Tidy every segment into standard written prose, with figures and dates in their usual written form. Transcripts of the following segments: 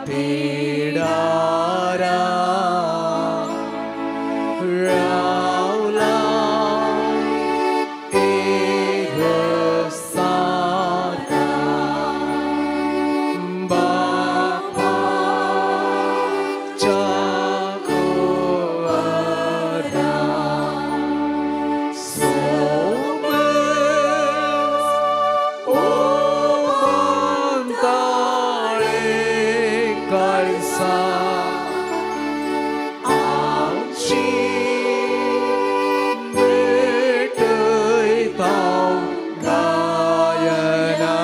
पिडारा रावला इगसाता बापाच्या कुवारा सोमेस उबंताळे काळसा आमची भेटयता गायना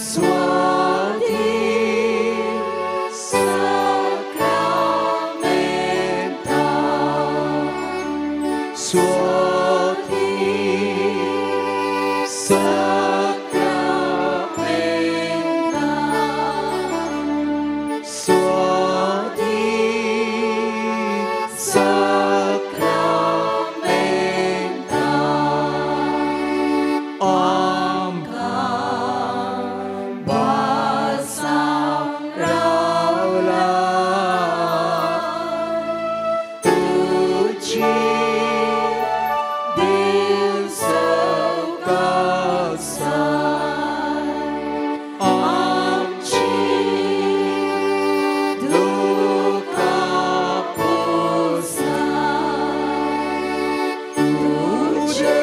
स्वाती साक्रामेंता स्वाती साक्रामेंता स्वाती साक्रामेंता आमकां बासां रावला तुजी दिसकासाय आमची दुकां पुसाय तुजे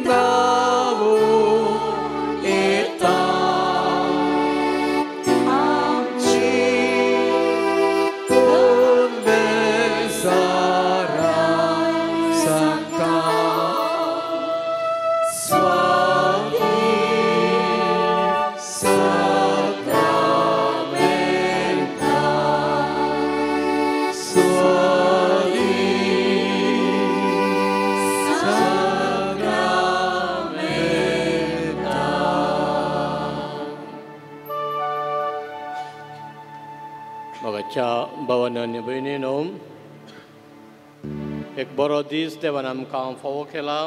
सशिंदावो येता आमची कुंबेसारा सांगता स्वाती साक्रामेंता स्वाती साक्रामेंता. मोगाच्या भावान आनी भयणीनो, एक बरो दीस देवान आमकां फावो केला.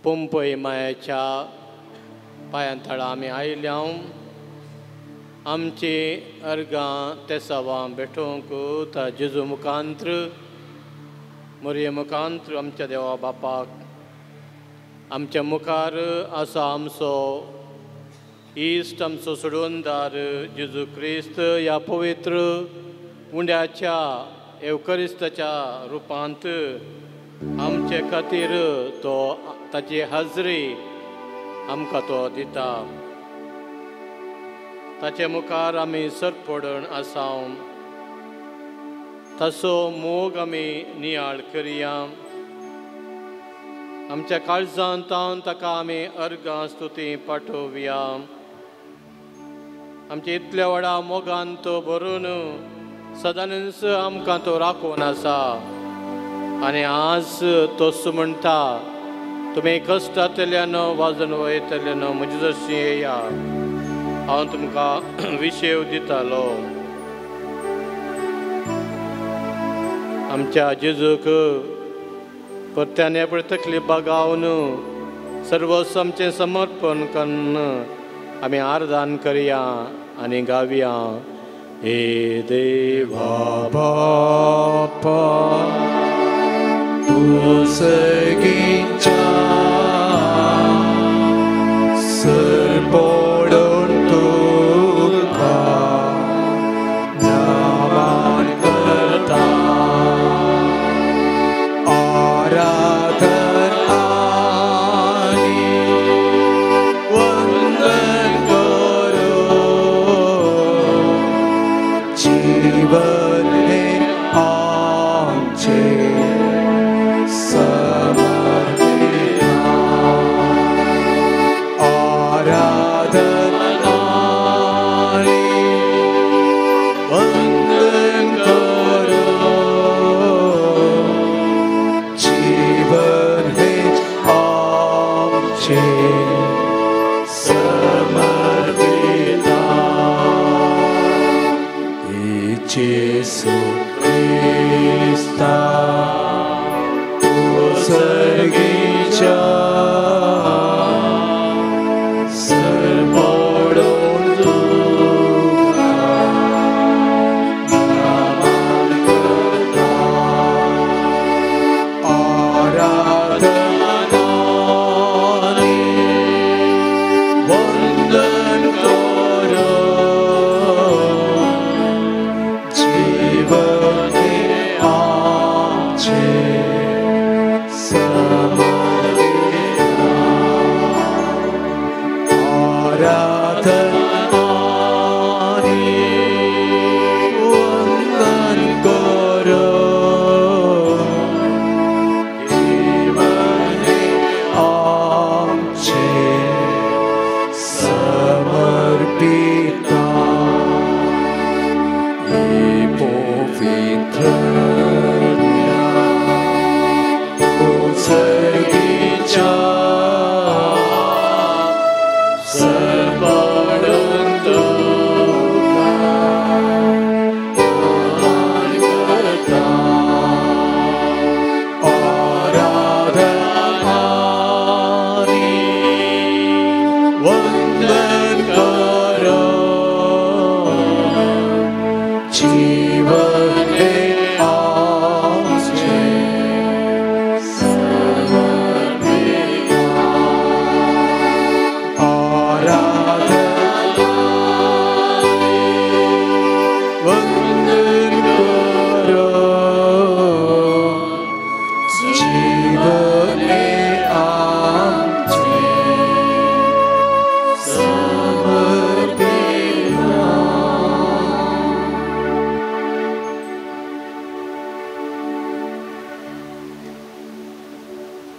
पंपय मायाच्या पांयां तळा आमी आयल्या. आमची अर्गां तेसावां भेटोवंक त्या जेजू मुखांत्र मोरये मुखांत्र आमच्या देवा बापाक आमच्या मुखार आसा आमचो इश्ट, आमचो सोडवणदार जेजू क्रिस्त ह्या पवित्र उंड्याच्या एवकरिस्ताच्या रुपांत आमचे खातीर तो ताची हाजरी आमकां तो दिता. ताचे मुखार आमी सरपडण आसा. ताचो मोग आमी नियाळ करया. आमच्या काळजांत ताका आमी अर्गां स्तुती पाठोवया. आमच्या इतल्या व्हडा मोगान तो भरून सदांच आमकां तो राखून आसा. आनी आज तोच म्हणटा, तुमी कश्टांतल्यान वाजन वयतल्यान म्हजे जशी येया, हांव तुमकां विशेव दितालो. आमच्या जेजूक परत्यान आपली तकली बागावन सर्वस्व आमचें समर्पण कन्न आमी आरदान करया आनी गावया. हे देवा बापा तूं सगींच्या सरपडून तुका नमन करता आराधन आनी वंदन करो जीवन हें आमचें समर्पिता आराधन आनी वंदन करो जीवन हें आमचें समर्पिता. जेसू क्रिस्ता तूं सर्गीच्या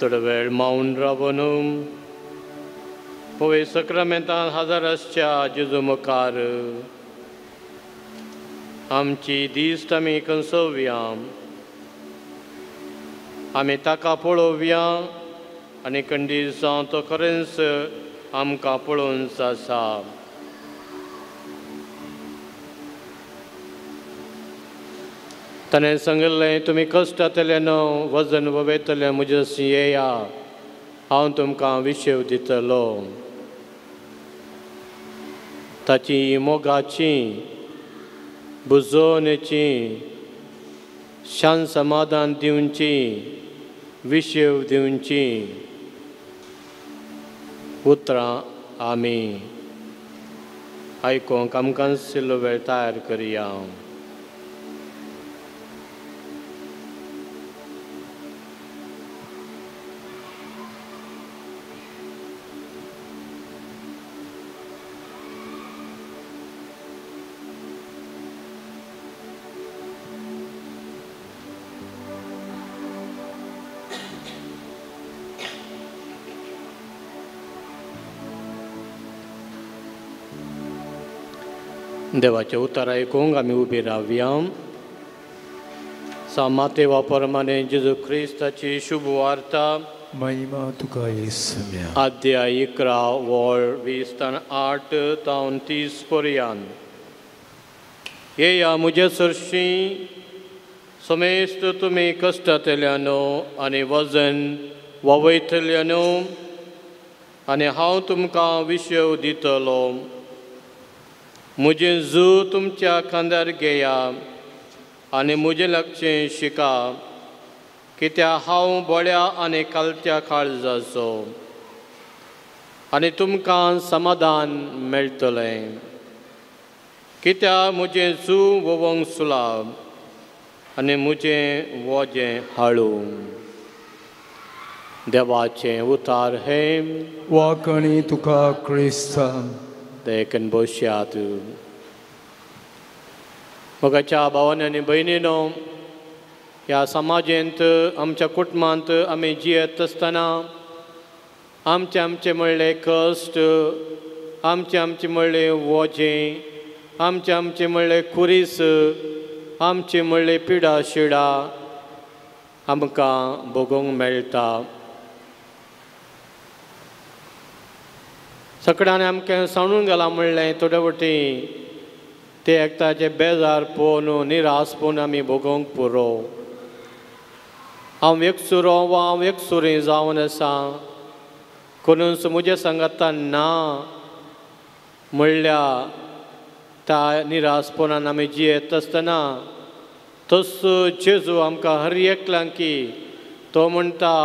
थोडो वेळ मावन रावन पवित्र सक्रामेंतान हजर आसच्या जेजू मुखार आमची दिश्ट आमी कंसोवया, आमी ताका पळोवया आनी खंडीत जावन तो खरेंच आमकां पळोवंच आसा. ताणें सांगिल्लें, तुमी कश्टांतले न्हू वजन वयतले म्हजे येया, हांव तुमकां विशेव दितलो. ताची मोगाची बुजोवणेची शांत समाधान दिवची विशेव दिवची उतरां आमी आयकूंक आमकां सिल्लो वेळ तयार करया. देवाचें उतर आयकूंक आमी उबी रावया. मातेवा प्रमाणे जेजू क्रिस्ताची शुभ वार्ता महिमा तुका येसम्या. अध्याय 11 वळ 20 8 तावन 30 पर्यंत. येया म्हजे सरशीं समेस्त तुमी कश्टांतल्यानो आनी वजन वावयतल्यानो आनी हांव तुमकां विशेव दितलो. म्हजें जू तुमच्या खांद्यार घेया आनी म्हजें लागचें शिका, कित्याक हांव बळ्या आनी कालत्या काळजाचो आनी तुमकां समाधान मेळटलें. कित्याक म्हजें जू वोवंक सुलाब आनी म्हजें वजें हाळू. देवाचें उतार हें वाकणी तुका क्रिस्ता. देखून बसयात. मोगाच्या भावांनी आनी भयणीनो, ह्या समाजेंत आमच्या कुटुंबांत आमी जियेत आसतना आमचे आमचे म्हणले कश्ट, आमचे आमचे म्हणले वजें, आमचे आमचे म्हणले खुरीस, आमचे म्हणले पिडा शिडा आमकां भोगोवंक मेळटा. सगळ्यांनी आमकां सांडून गेलां म्हणलें थोडे वटी ते एकताचे बेजार पळोवन निराश पळोवन आमी भोगोवंक पुरो. हांव एकसुरो वा हांव एकसुरी जावन आसा, कोणूच म्हज्या सांगाता ना म्हणल्या त्या निराशपणान आमी जियेत आसतना तसो जेजू आमकां हर एकल्यांकी तो म्हणटा,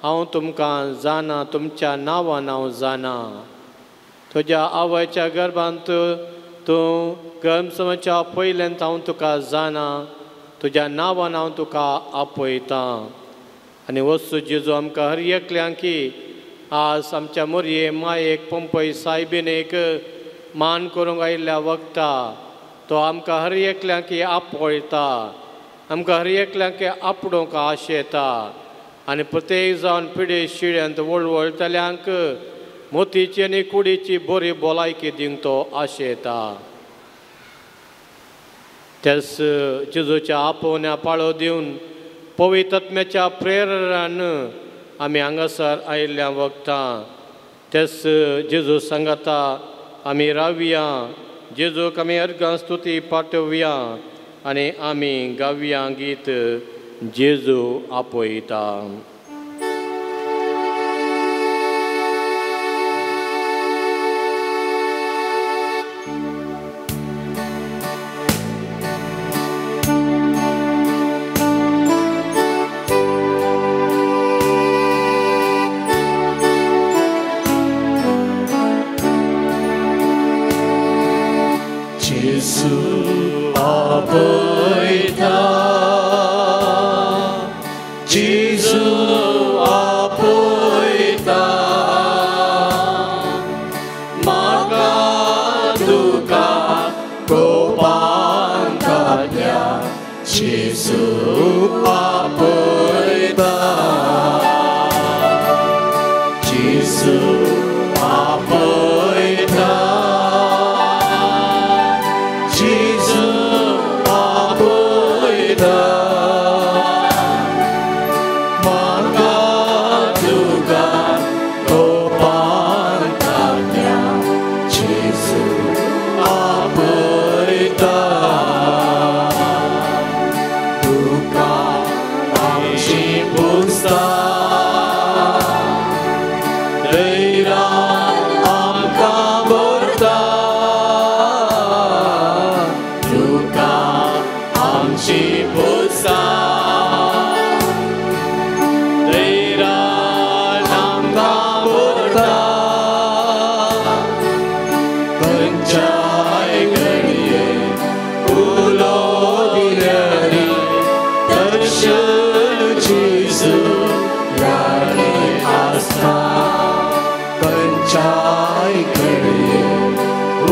हांव तुमकां जाणा, तुमच्या नांवान हांव जाणा. तुज्या आवयच्या गर्भांत तूं गर्भसमच्या पयल्यान हांव तुका जाणा, तुज्या नांवान हांव तुका आपयतां. आनी वस्तू जेजू आमकां हर एकल्यांकी आज आमच्या मोरये मायेक पंपय सायबिनेक मान करूंक आयिल्ल्या वखता तो आमकां हर एकल्यांकी आपयता, आमकां हर एकल्यांकी आपडोवंक आशेता. आनी प्रत्येक जावन पिडे शिड्यांत वळवळटल्यांक मोतीची आनी कुडीची बरी भलायकी दिवंक तो आशेता. त्याच जेजूच्या आपोवण्या पाळो दिवन पवित्र आत्म्याच्या प्रेरणान आमी हांगासर आयिल्ल्या वखतां त्याच जेजू सांगाता आमी रावया, जेजूक आमी अर्गां स्तुती पाठोवया आनी आमी गावया गीत जेजू आपयता. जेजू आपयता, जेजू आपयता, म्हाका तुका कोपांतल्या जेजू आपयता. खंयच्याय घडये उलो दिल्यार दर्शन जेजू लागीं आसता. खंयच्याय घडये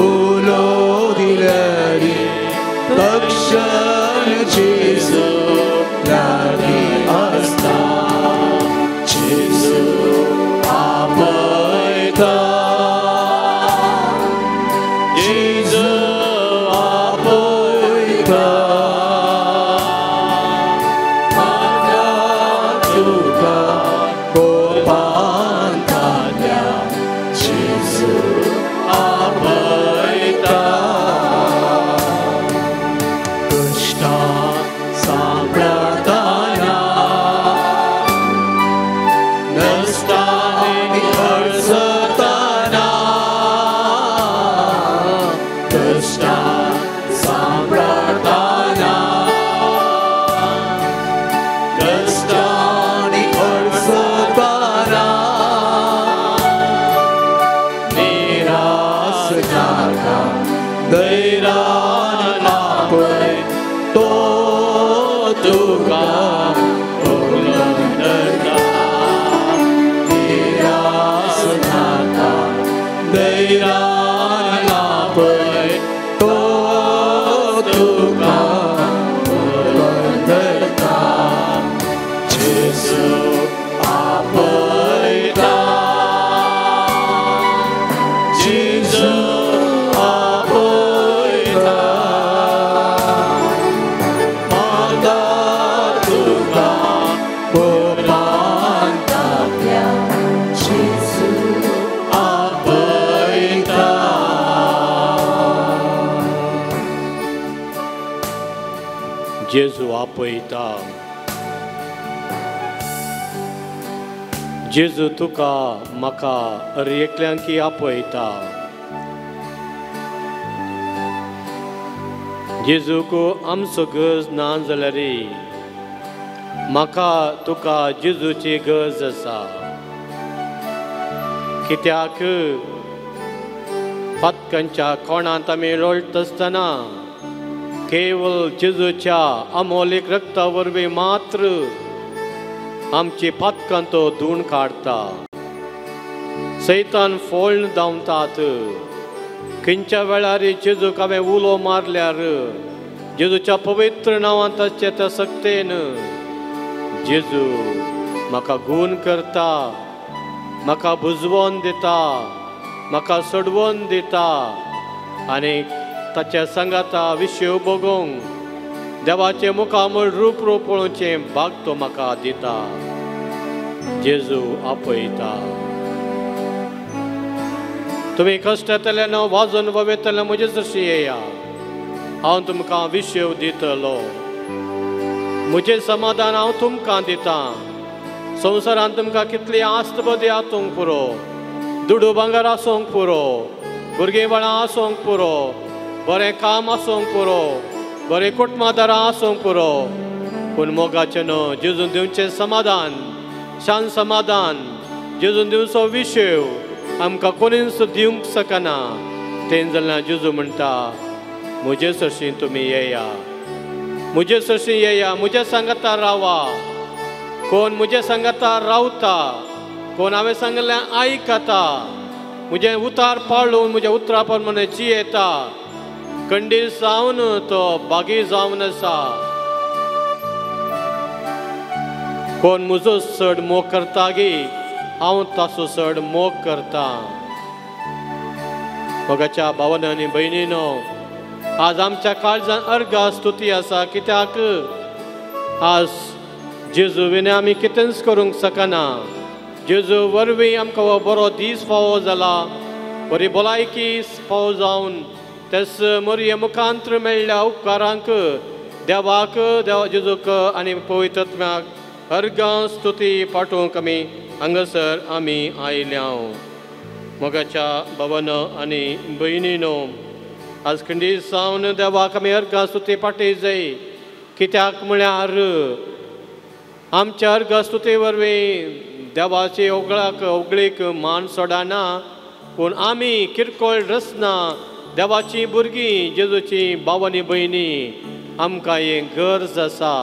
उलो दिल्यार दर्शन जेजू लागीं आसता. जेजू आपयता, जेजू आपयता, म्हाका तुका कोपान ताल्या जेजू आपयता. कश्टां सांपडताना नश्टांनी अडचताना, कश्टां सांपडताना कश्टांनी अडचताना, निराश नाका धैर्यान आपय तो तुका उखलून धरता. निराश नाका धैर्यान आपय तो तुका उखलून धरता. जेजू आपयता, जेजू आपयता, म्हाका तुका कोपान तापल्या जेजू आपयता. जेजू आपयता. जेजू तुका म्हाका हर एकल्यांकी आपयता. जेजूक आमचो गरज ना जाल्यार म्हाका तुका जेजूची गरज आसा. कित्याक पातकांच्या कोणांत आमी लोळटा आसतना केवळ जेजूच्या अमोलीक रक्ता वरवीं मात्र आमची पातकां तो धुवन काडटा. सैतान फोळ्ण धांवतात. खंयच्या वेळार जेजूक हांवें उलो मारल्यार जेजूच्या पवित्र नांवांत आसच्या त्या सक्तेन जेजू म्हाका गूण करता, म्हाका बुजवोन दिता, म्हाका सोडवोन दिता आनी ताच्या सांगाता विशय बगोवंक देवाचें मुखामळ रूप रूप पळोवचें भाग तो म्हाका दिता. जेजू आपयता. तुमी कश्टांतल्यान न्हू वाजोवन ववेतले म्हजे जशी येया, हांव तुमकां विशय दितलो. म्हजें समाधान हांव तुमकां दितां. संवसारांत तुमकां कितली आस्त बदी आसूंक पुरो, दुडू भांगर आसूंक पुरो, भुरगीं बाळां आसूंक पुरो, बरें काम आसूंक पुरो, बरें कुटुंबादारां आसूंक पुरो, पूण मोगाचें न्हू जेजून दिवचें समाधान, शांत समाधान, जेजून दिवचो विशय आमकां कोणीच दिवंक शकना. तें जाल्यार जेजू म्हणटा म्हजे सरशीं तुमी येया, म्हजे सरशीं येया, म्हज्या सांगाता रावा. कोण म्हज्या सांगाता रावता, कोण हांवें सांगलें आयकता, म्हजें उतार पाळून म्हज्या उतरा प्रमाणे जियेता, कंडीर जावन तो बागी जावन आसा. कोण म्हजो चड मोग करता गी हांव ताचो चड मोग करता. मोगाच्या भावानो आनी भयणीनो, आज आमच्या काळजान अर्घा स्तुती आसा. कित्याक आज जेजू विणे आमी कितेंच करूंक शकना. जेजू वरवीं आमकां हो बरो दीस फावो जाला, बरी भलायकी फावो जावन तेच मोरये मुखांत्र मेळ्ळ्या उपकारांक देवाक, देवा जेजूक आनी पवित्र आत्म्याक अर्घां स्तुती पाठोवंक आमी हांगासर आमी आयल्या. मोगाच्या भावानो आनी भयणीनो, आज खंडीर सावन देवाक आमी अर्घां स्तुती पाठय जाय. कित्याक म्हळ्यार आमच्या अर्घां स्तुती वरवीं देवाचे ओगळाक ओगळीक मान सोडना, पूण आमी किरकोळ रचना देवाचीं भुरगीं जेजूचीं भाव आनी भयणी आमकां हें गरज आसा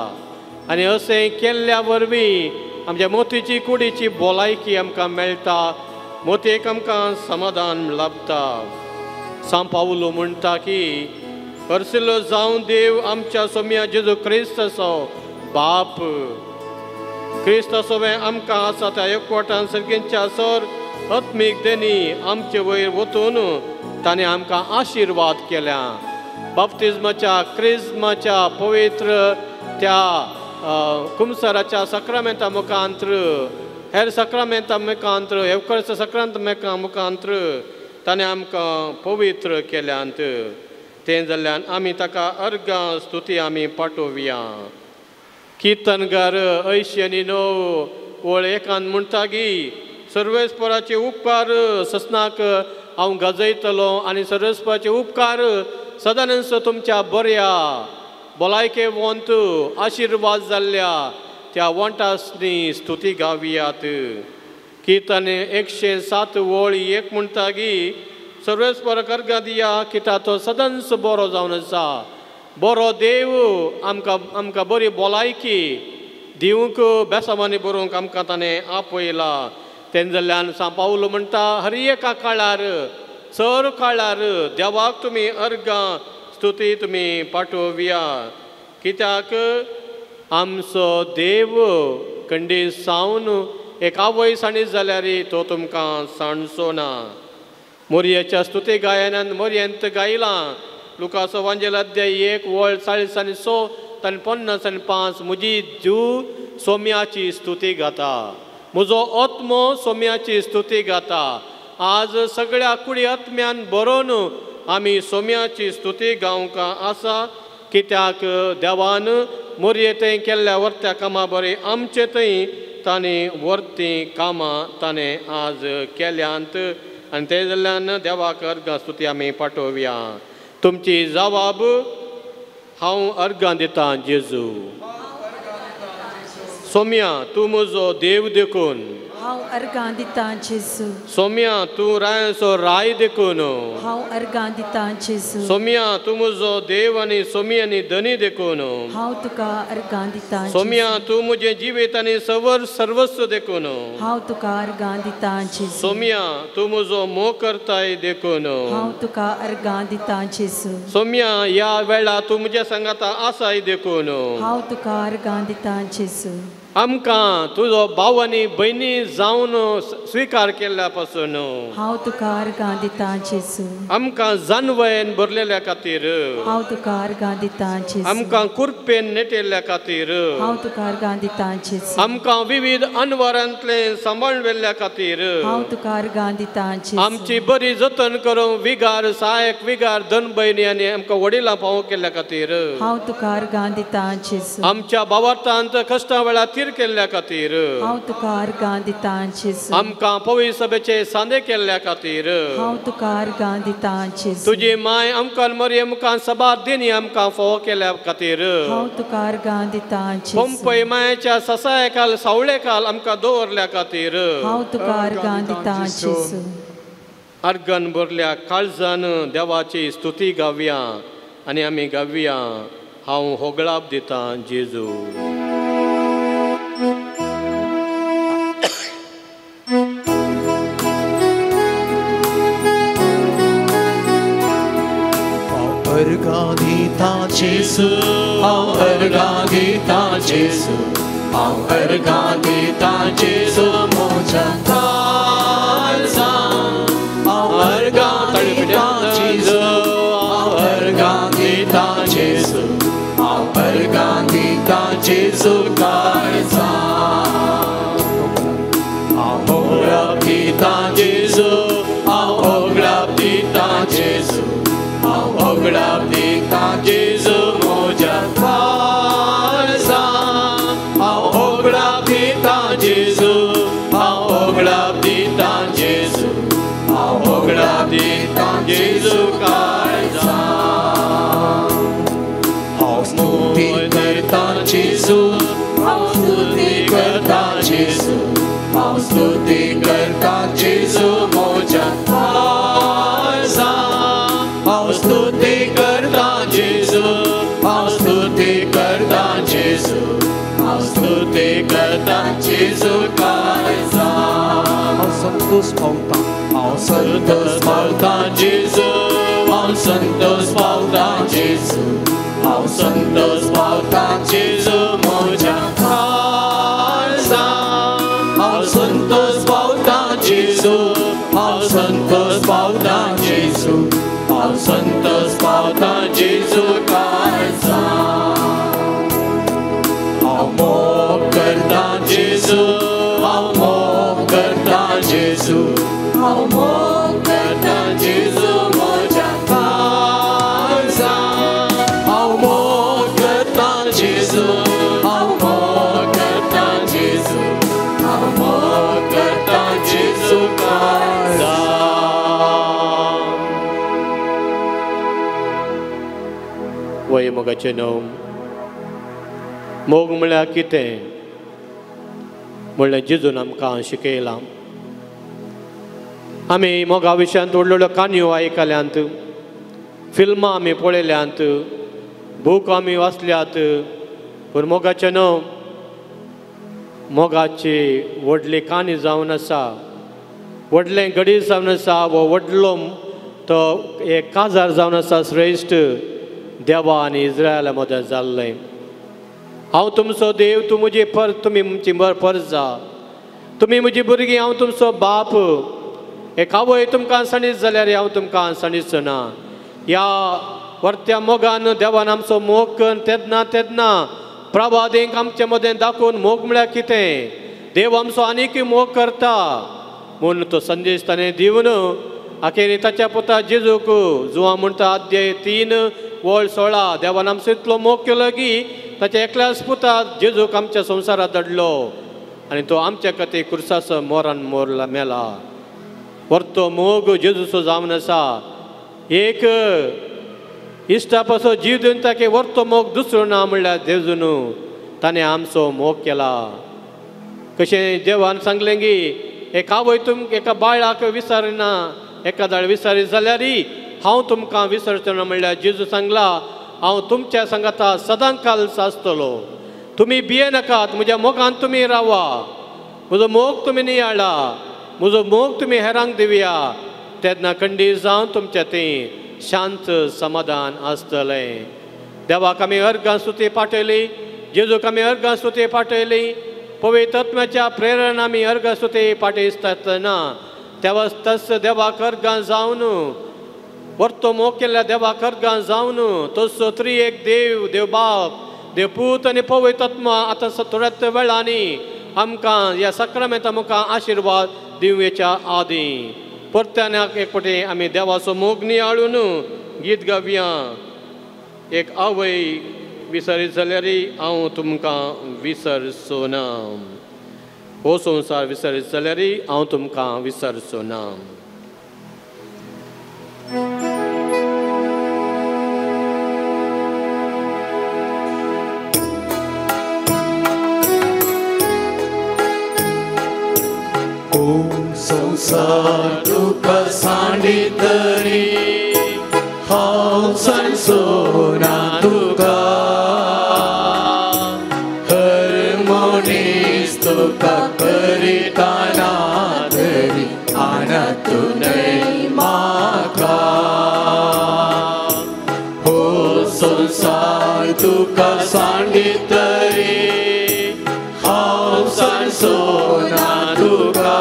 आनी अशें केल्ल्या वरवीं आमच्या मोतीची कुडीची भलायकी आमकां मेळटा, मोतयेक आमकां समाधान लाभता. सांव पावलो म्हणटा की हरसिल्लो जावं देव आमच्या सोम्या जेजू क्रिस्ताचो बाप क्रिस्तासोवें आमकां आसा त्या एकवटान सर्गींच्या सर आत्मीक देणी आमचे वयर वतून ताणें आमकां आशिर्वाद केल्या. बाप्तिज्माच्या क्रिज्माच्या पवित्र त्या कुमसराच्या सक्रामेंता मुखांत्र हेर सक्रामेंता मुखांत्र येवकरच्या सक्रांत मुखांत्र ताणें आमकां पवित्र केल्यांत. तें जाल्ल्यान आमी ताका अर्गां स्तुती आमी पाठोवया. किर्तनगार 89 वळ 1 म्हणटा की सर्वेस्पराचे उपकार ससनाक हांव गाजयतलो आनी सर्वेस्पराचे उपकार सदांच तुमच्या बऱ्या भलायकेवंत आशिर्वाद जाल्ल्या त्या वंटासनी स्तुती गावयात. किर्तन 107 वळ 1 म्हणटा की सर्वेस्पराक अर्गां दिया कित्याक तो सदांच बरो जावन आसा. बरो देव आमकां आमकां बरी भलायकी दिवंक बेसामांनी बरोवंक आमकां ताणें आपयला. तें जाल्ल्यान सांव पावलो म्हणटा हर एका काळार चड काळार देवाक तुमी अर्गां स्तुती तुमी पाठोवया कित्याक आमचो देव कंडी सावन एक आवय सांडीत जाल्यार तो तुमकां सांडचो ना. मोरयेच्या स्तुती गायनान मोरयेंत गायलां लुकासो वांजेल अध्याय 1 वळ 40 आनी 6 आनी 50 आनी 5 म्हजी जीव सोम्याची स्तुती गाता, म्हजो आत्मो सोम्याची स्तुती गाता. आज सगळ्या कुडी आत्म्यान बरोवन आमी सोम्याची स्तुती गावंक आसा कित्याक देवान मोरये थंय केल्ल्या वर्त्या कामां बरें आमचे थंय ताणें वर्तीं कामां ताणें आज केल्यांत आनी तें जाल्ल्यान देवाक अर्गां स्तुती आमी पाठोवया. तुमची जवाब हांव अर्गां दितां जेजू. सोम्या तूं म्हजो देव देखून हांव अर्गां दितां जेजू. सोम्या तूं रायाचो राय देखून हांव अर्गां दितां जेजू. सोम्या तूं म्हजो देव आनी सोमी आनी धनी देखून हांव तुका अर्गां दितां. सोम्या तूं म्हजें जिवीत आनी सवर सर्वस्व देखून हांव तुका अर्गां दितां जेजू. सोम्या तूं म्हजो मोग करताय देखून हांव तुका अर्गां दितां जेजू. सोम्या ह्या वेळा तूं म्हज्या सांगाता आसाय देखून हांव तुका अर्गां दितां जेजू. आमकां तुजो भाव आनी भयणी जावन स्विकार केल्ल्या पासून हांव तुका अर्गां दितां जेजू. आमकां जानवयेन भरलेल्या खातीर हांव तुका अर्गां दितां जेजू. आमकां कुरपेन नेटिल्ल्या खातीर हांव तुका अर्गां दितां जेजू. आमकां विविध अनवरांतले सांबाळून व्हेल्ल्या खातीर हांव तुका अर्गां दितां जेजू. आमची बरी जतन करूंक विगार सहायक विगार धन भयणी आनी आमकां वडिलां पावो केल्ल्या खातीर हांव तुका अर्गां दितां जेजू. आमच्या भावार्थांत कश्टां वेळार थीर केल्ल्या खातीर हांव तुका अर्गां दितां जेजू. आमकां पवित्र सभेचे सांदे केल्ल्या खातीर हांव तुका अर्गां दितां जेजू. तुजी माय आमकां मरये मुखार सबार दिनी आमकां फोव केल्या खातीर हांव तुका अर्गां दितां जेजू. पंपय मायेच्या ससायकाल सावळेकाल आमकां दवरल्या खातीर हांव तुका अर्गां दितां जेजू. अर्गन भरल्या काळजान देवाची स्तुती गावया आनी आमी गावया हांव होगळाप दितां जेजू. अर्गां दितां जेजू, हांव अर्गां दितां जेजू, हांव अर्गां दितां जेजू म्हज्या काळजान. हांव अर्गां दितां जेजू, हांव अर्गां दितां जेजू, हांव अर्गां दितां जेजू काळजान. हांव होगळाप दितां जेजू, हांव होगळाप दितां जेजू, हांव होगळाप दितां जेजू म्हज्या काळजान. हांव होगळाप दितां जेजू, हांव होगळाप दितां जेजू, हांव होगळाप दितां जेजू काळजान. हांव स्तुती करतां जेजू, हांव स्तुती करतां जेजू, हांव स्तुती करतां जेजू म्हज्या काळजान. हांव संतोष पावता, हांव संतोष पावता जेजू, हांव संतोष पावता जेजू, हांव संतोष पावता जेजू म्हज्या काळजान, हांव संतोष पावता जेजू, हांव संतोष पावता जेजू, हांव संतोष पावता जेजू काळजान। हांव मोग करता जेजू, हांव मोग करता जेजू, हांव मोग करता जेजू म्हज्या काळजान, हांव मोग करता जेजू, हांव मोग करता जेजू, हांव मोग करता जेजू काळजान। वय मोगाचें नांव, मोग म्हळ्यार कितें म्हणल्यार जेजून आमकां शिकयलां। आमी मोगा विशयांत व्हडल्यो काणयो आयकल्यांत, फिल्मां आमी पळयल्यांत, बूक आमी वाचल्यात, पूण मोगाचें नांव मोगाची व्हडली काणी जावन आसा, व्हडलें घडी जावन आसा, वो व्हडलो तो एक काजार जावन आसा श्रेश्ठ देवा आनी इस्रायला मदें जाल्लें। हांव तुमचो देव, तूं म्हजी पर तुमी म्हजी परजा, तुमी म्हजी भुरगीं, हांव तुमचो बाप। एक आवय तुमकां सांडीत जाल्यार हांव तुमकां सांडीचो ना। ह्या वर्त्या मोगान देवान आमचो मोग करून तेन्ना तेन्ना प्रवादेंक आमचे मदें दाखोवन मोग म्हळ्यार कितें, देव आमचो आनीकय मोग करता म्हूण तो संदेश ताणें दिवन अखेर ताच्या पुता जेजूक जुवां म्हणटा अध्याय 3:16 देवान आमचो इतलो मोग केलो की ताच्या एकल्याच पुता जेजूक आमच्या संवसारांत धाडलो आनी तो आमच्या खातीर कुर्साचो मोरान मोरला मेला। वर्तो मोग जेजूचो जावन आसा। एक इश्टा पासो जीव दिवन ताके वर्तो मोग दुसरो ना म्हणल्यार जेजून ताणें आमचो मोग केला। कशें देवान सांगलें की एक आवय तुमकां एका बाळाक विसरना, एकादाळ विसरी जाल्यार हांव तुमकां विसरचो ना म्हणल्यार जेजू सांगला हांव तुमच्या सांगाता सदांकाल आसतलो। तुमी भियेनाकात, म्हज्या मोगान तुमी रावा, म्हजो मोग तुमी नियाळा, म्हजो मोग तुमी हेरांक दिवया, तेन्ना खंडीत जावन तुमच्या थंय शांत समाधान आसतलें। देवाक आमी अर्घां स्तुती पाठयली, जेजूक आमी अर्घां स्तुती पाठयली, पवित्र आत्म्याच्या प्रेरणा आमी अर्घां स्तुती पाठयतना तेवा तस देवाक अर्घां जावन वर्तो मोग केल्ल्या देवाक अर्घां जावन तसो त्रिएक देव, देव बाप, देव पूत आनी पवित्र आत्मा आतां थोड्याच वेळांनी आमकां ह्या साक्रामेंता मुखार आशिर्वाद दिवच्या आदीं परत्यान एक फावटी आमी देवाचो मोग नियाळून गीत गावया। एक आवय विसरीत जाल्यार हांव तुमकां विसरचो ना, हो संवसार विसरीत जाल्यार हांव तुमकां विसरचो ना। संसार तुका सांडी तरी हांव सांडचो ना तुका, हर मनीस तुका करिता ना तरी आना तूं न्हय म्हाका। हो संसार तुका सांडी तरी हांव सांडचो ना तुका,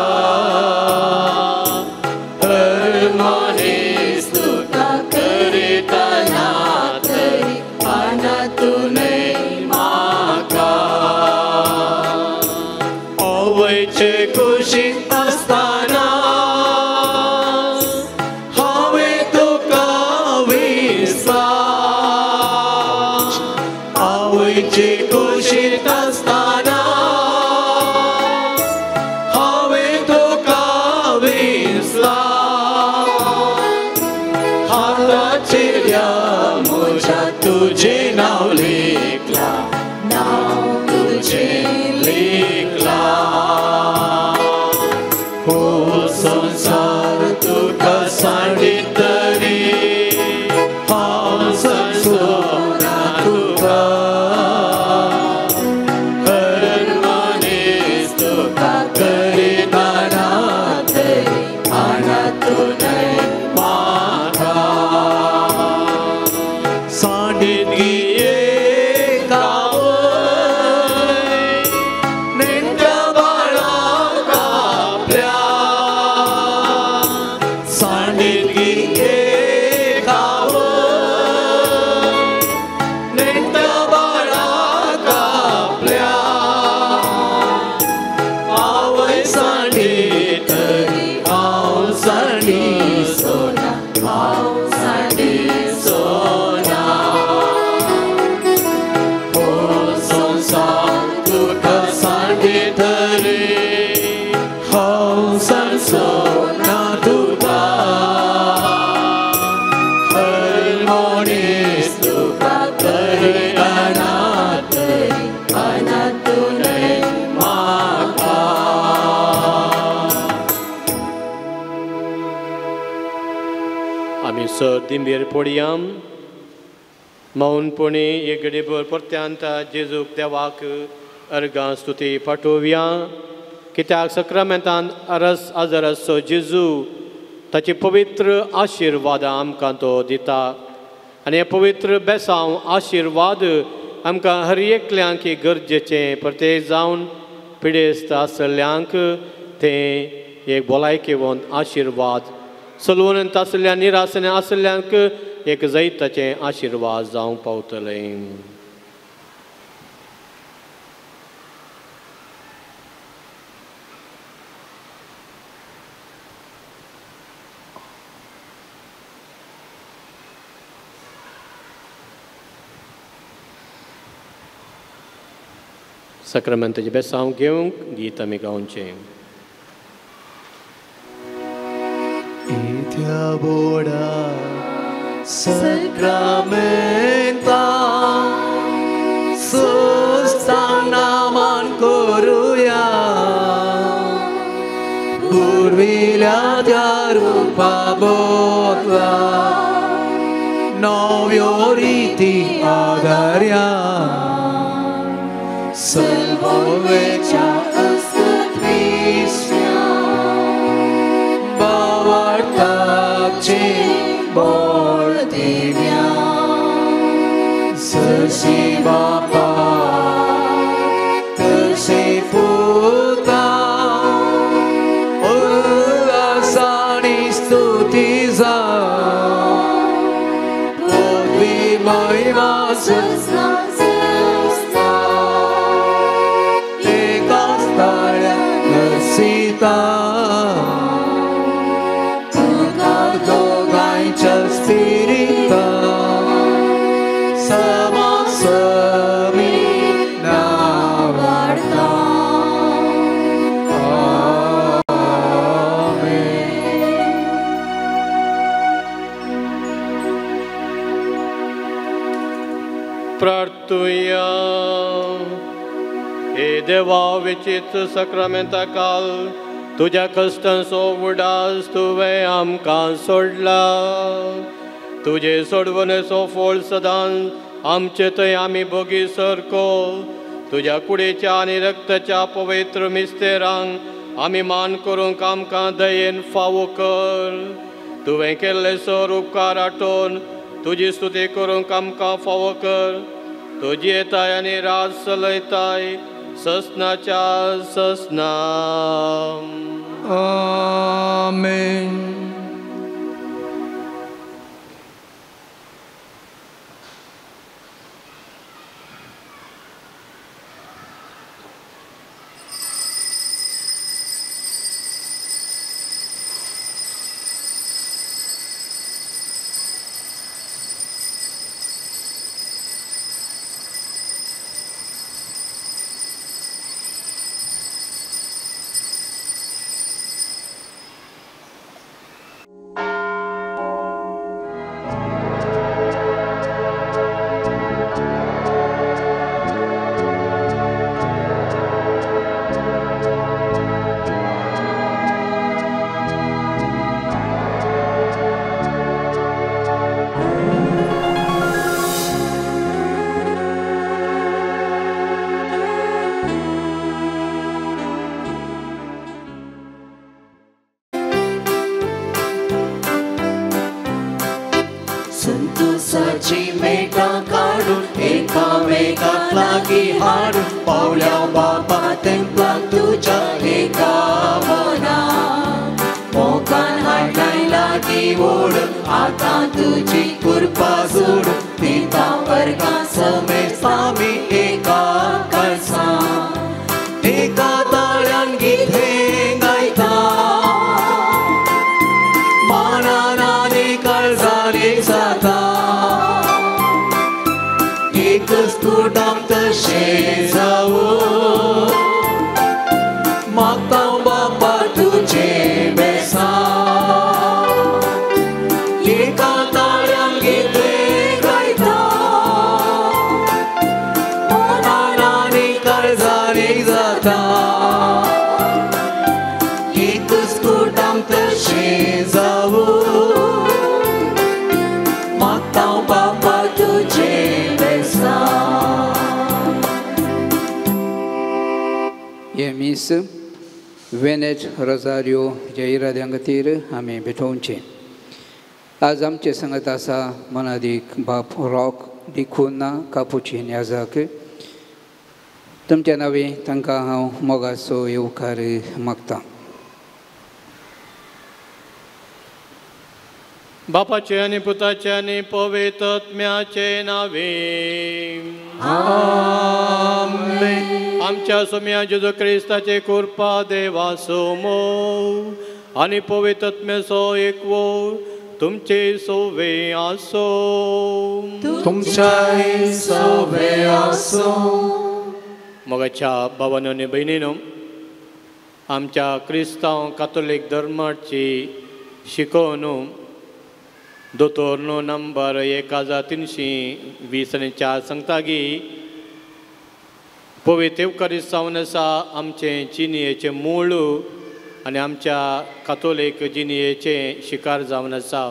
हांव सांडचो ना तुका। सांडितगी एकावय नेण्ट्या बाळाक आपल्या आवय सांडी तरी हांव सांडी सोना हांव सांडी सोना हो संवसार तुका सांडी तरी हांव सांडसोना तुका हर मनीस तुका तरी अनाथ अनाथ न्हय म्हाका. आमी सर दिंबेर पडया मौनपणी एक घडीभर परत्यांत जेजूक देवाक अर्गां स्तुती पाठोवया कित्याक सक्रामेंतान अरस आजरसो जेजू ताची पवित्र आशिर्वाद आमकां तो दिता आनी हे पवित्र बेसांव आशिर्वाद आमकां हर एकल्यांक गरजेचें प्रत्येक जावन पिडेस्त आसल्ल्यांक तें एक भलायकेवंत आशिर्वाद सलवून आसल्या निरासने आसल्ल्यांक एक जैताचें आशिर्वाद जावंक पावतलें. सक्रामेंताचें बेसांव घेवंक गीत आमी गावचें. इत्या बोडा सक्रामेंता सुस्ताना मान करुया पुर्विल्या त्या रुपा बोतला नव्यो रिती आधार्या सलवोवेच्या अस्कत विश्व्या बावडताचे बोल दिव्या जशी बापा तशी पुता उल्हासानी स्तुती जा पृथ्वी महिमा सजना सजना एकाच ताळ्या नसीता तुका दोगांयच्या स्पिरिता समासमी नावाडता. आमेन. प्रार्थुया. हे देवा विचित्र सक्रामेंता काल तुज्या कश्टांचो उडास तुवें आमकां सोडला तुजे सोडवणेचो फोळ सदांच आमचे थंय आमी भोगी सरको तुज्या कुडीच्या आनी रक्ताच्या पवित्र मिस्तेरांक आमी मान करूंक आमकां दयेन फावो कर. तुवें केल्ले सर उपकार आठोवन तुजी स्तुती करूंक आमकां फावो कर. तुजी येताय आनी राज चलयताय ससनाच्या ससना. आमेन. संतोषाची मेटां काडून एकामेकाक लागीं हाडून पावल्या बापा तेंपलाक तुज्या एका मना मोगान हाडलाय. लागीं ओड आतां तुजी कृपा जोड दिता वर्गां समेस्त आमी एका काळजान एका ताळ्यान गीतें गायता मानान आनी काळजान एक जाता एकच कुटाम तशें जावूं मागता बापा तुजें बेसांव एका ताळ्यान गीतें गायता मनान आनी काळजान एक जाता एकच कुटाम तशें जावूं मागता बापा तुजें बेसांव. हे मीस वेनेज रोजारियो ह्या इराद्यां खातीर आमी भेटोवचें. आज आमचे संगत आसा मनादीक बाप रॉक डिकुना कापुचीन याजाक. तुमच्या नांवे तांकां हांव मोगाचो येवकार मागतां. बापाचे आनी पुताचे आनी पवित्र आत्म्याचे नावे आमेन. आमच्या सोम्या जेजू क्रिस्ताचे कृपा देवाचो मोग आनी पवित्र आत्म्याचो एकवो तुमचे सोवे आसो. तुमच्याय सोवे आसो. मोगाच्या भावानो आनी भयणीनो, आमच्या क्रिस्तांव कातोलीक धर्माची शिकोवन दोतोर नो नंबर 1324 सांगता की पवित्र येवकारीस्त जावन आसा आमचें जिणयेचें मूळ आनी आमच्या कातोलीक जिणयेचें शिकार जावन आसा.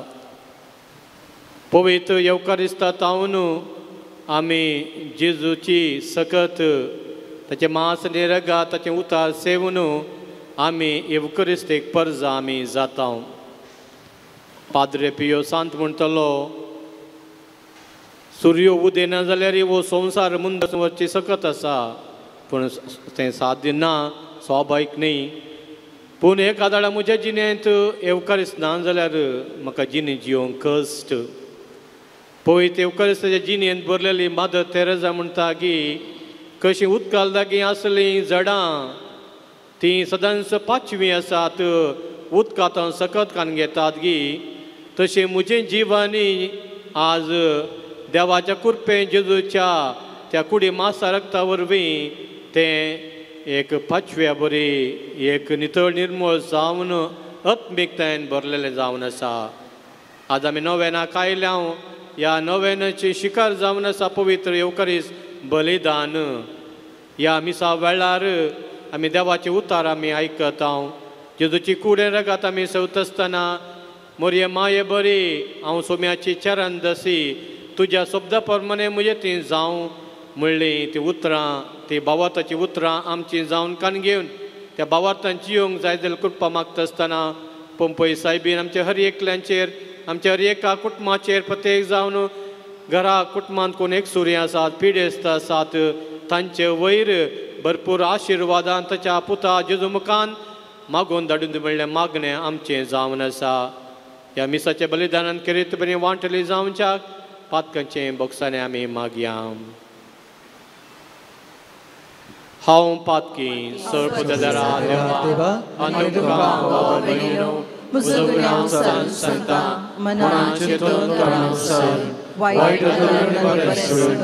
पवित्र येवकारिस्ता तावन आमी जेजूची सकत ताचें मांस आनी रगात ताचें उतार सेवन आमी येवकारिस्तेक परजा आमी जाता. पाद्रे पियो सांत म्हणटलो सुर्यो उदेना जाल्यार हो संवसार मुंद वचची सकत आसा, पूण तें साध्य ना, स्वाभावीक न्ही. पूण एका दाडा म्हज्या जिणेंत येवकारिस्त ना जाल्यार म्हाका जिणे जियोंक कश्ट. पवित्र येवकारिस्ताच्या जिणेंत भरलेली मादर तेरेजा म्हणटा की कशी उदकाल लागीं आसलीं झडां तीं सदांच पाचवीं आसात, उदकांत सकत कान घेतात गी, तशें म्हजें जिवानी आज देवाच्या कृपेन जेजूच्या त्या कुडी मासा रक्ता वरवीं तें एक पाचव्या बरी एक नितळ निर्मळ जावन आत्मिकतायेन भरलेलें जावन आसा. आज आमी नोवेनाक आयल्या, ह्या नोवेनाची शिकार जावन आसा पवित्र येवकारिस्त बलिदान. ह्या मिसा वेळार आमी देवाचे उतार आमी आयकता, जेजूची कुडें रगात आमी सेवता आसतना मोरये माये बरी हांव सोम्याची चरण दसी तुज्या शब्दा प्रमाणे म्हजें ती जावं म्हणली ती उतरां, ती भावार्थाची उतरां आमची जावन कान घेवन त्या भावार्थान जियोंक जाय जाल्यार कृपा मागता आसतना पंपय सायबीन आमच्या हर एकल्यांचेर, आमच्या हर एका कुटुंबाचेर, प्रत्येक जावन घरा कुटुंबांत कोण एकसुरी आसात, पिडेस्त आसात, तांचे वयर भरपूर आशिर्वादान ताच्या पुता जेजू मुखान मागून धाडून म्हणलें मागणें आमचें जावन आसा. ह्या मिसाच्या बलिदानान केरीत बरी वांटली जावच्याक पातकांचें बोगसाणें आमी मागया. हांव पातकी सर्वपदरा देवा आनी तुका म्हजो गुन्यांव सांगता मनान चिंतून करणासर वायट धरून बरें सोडून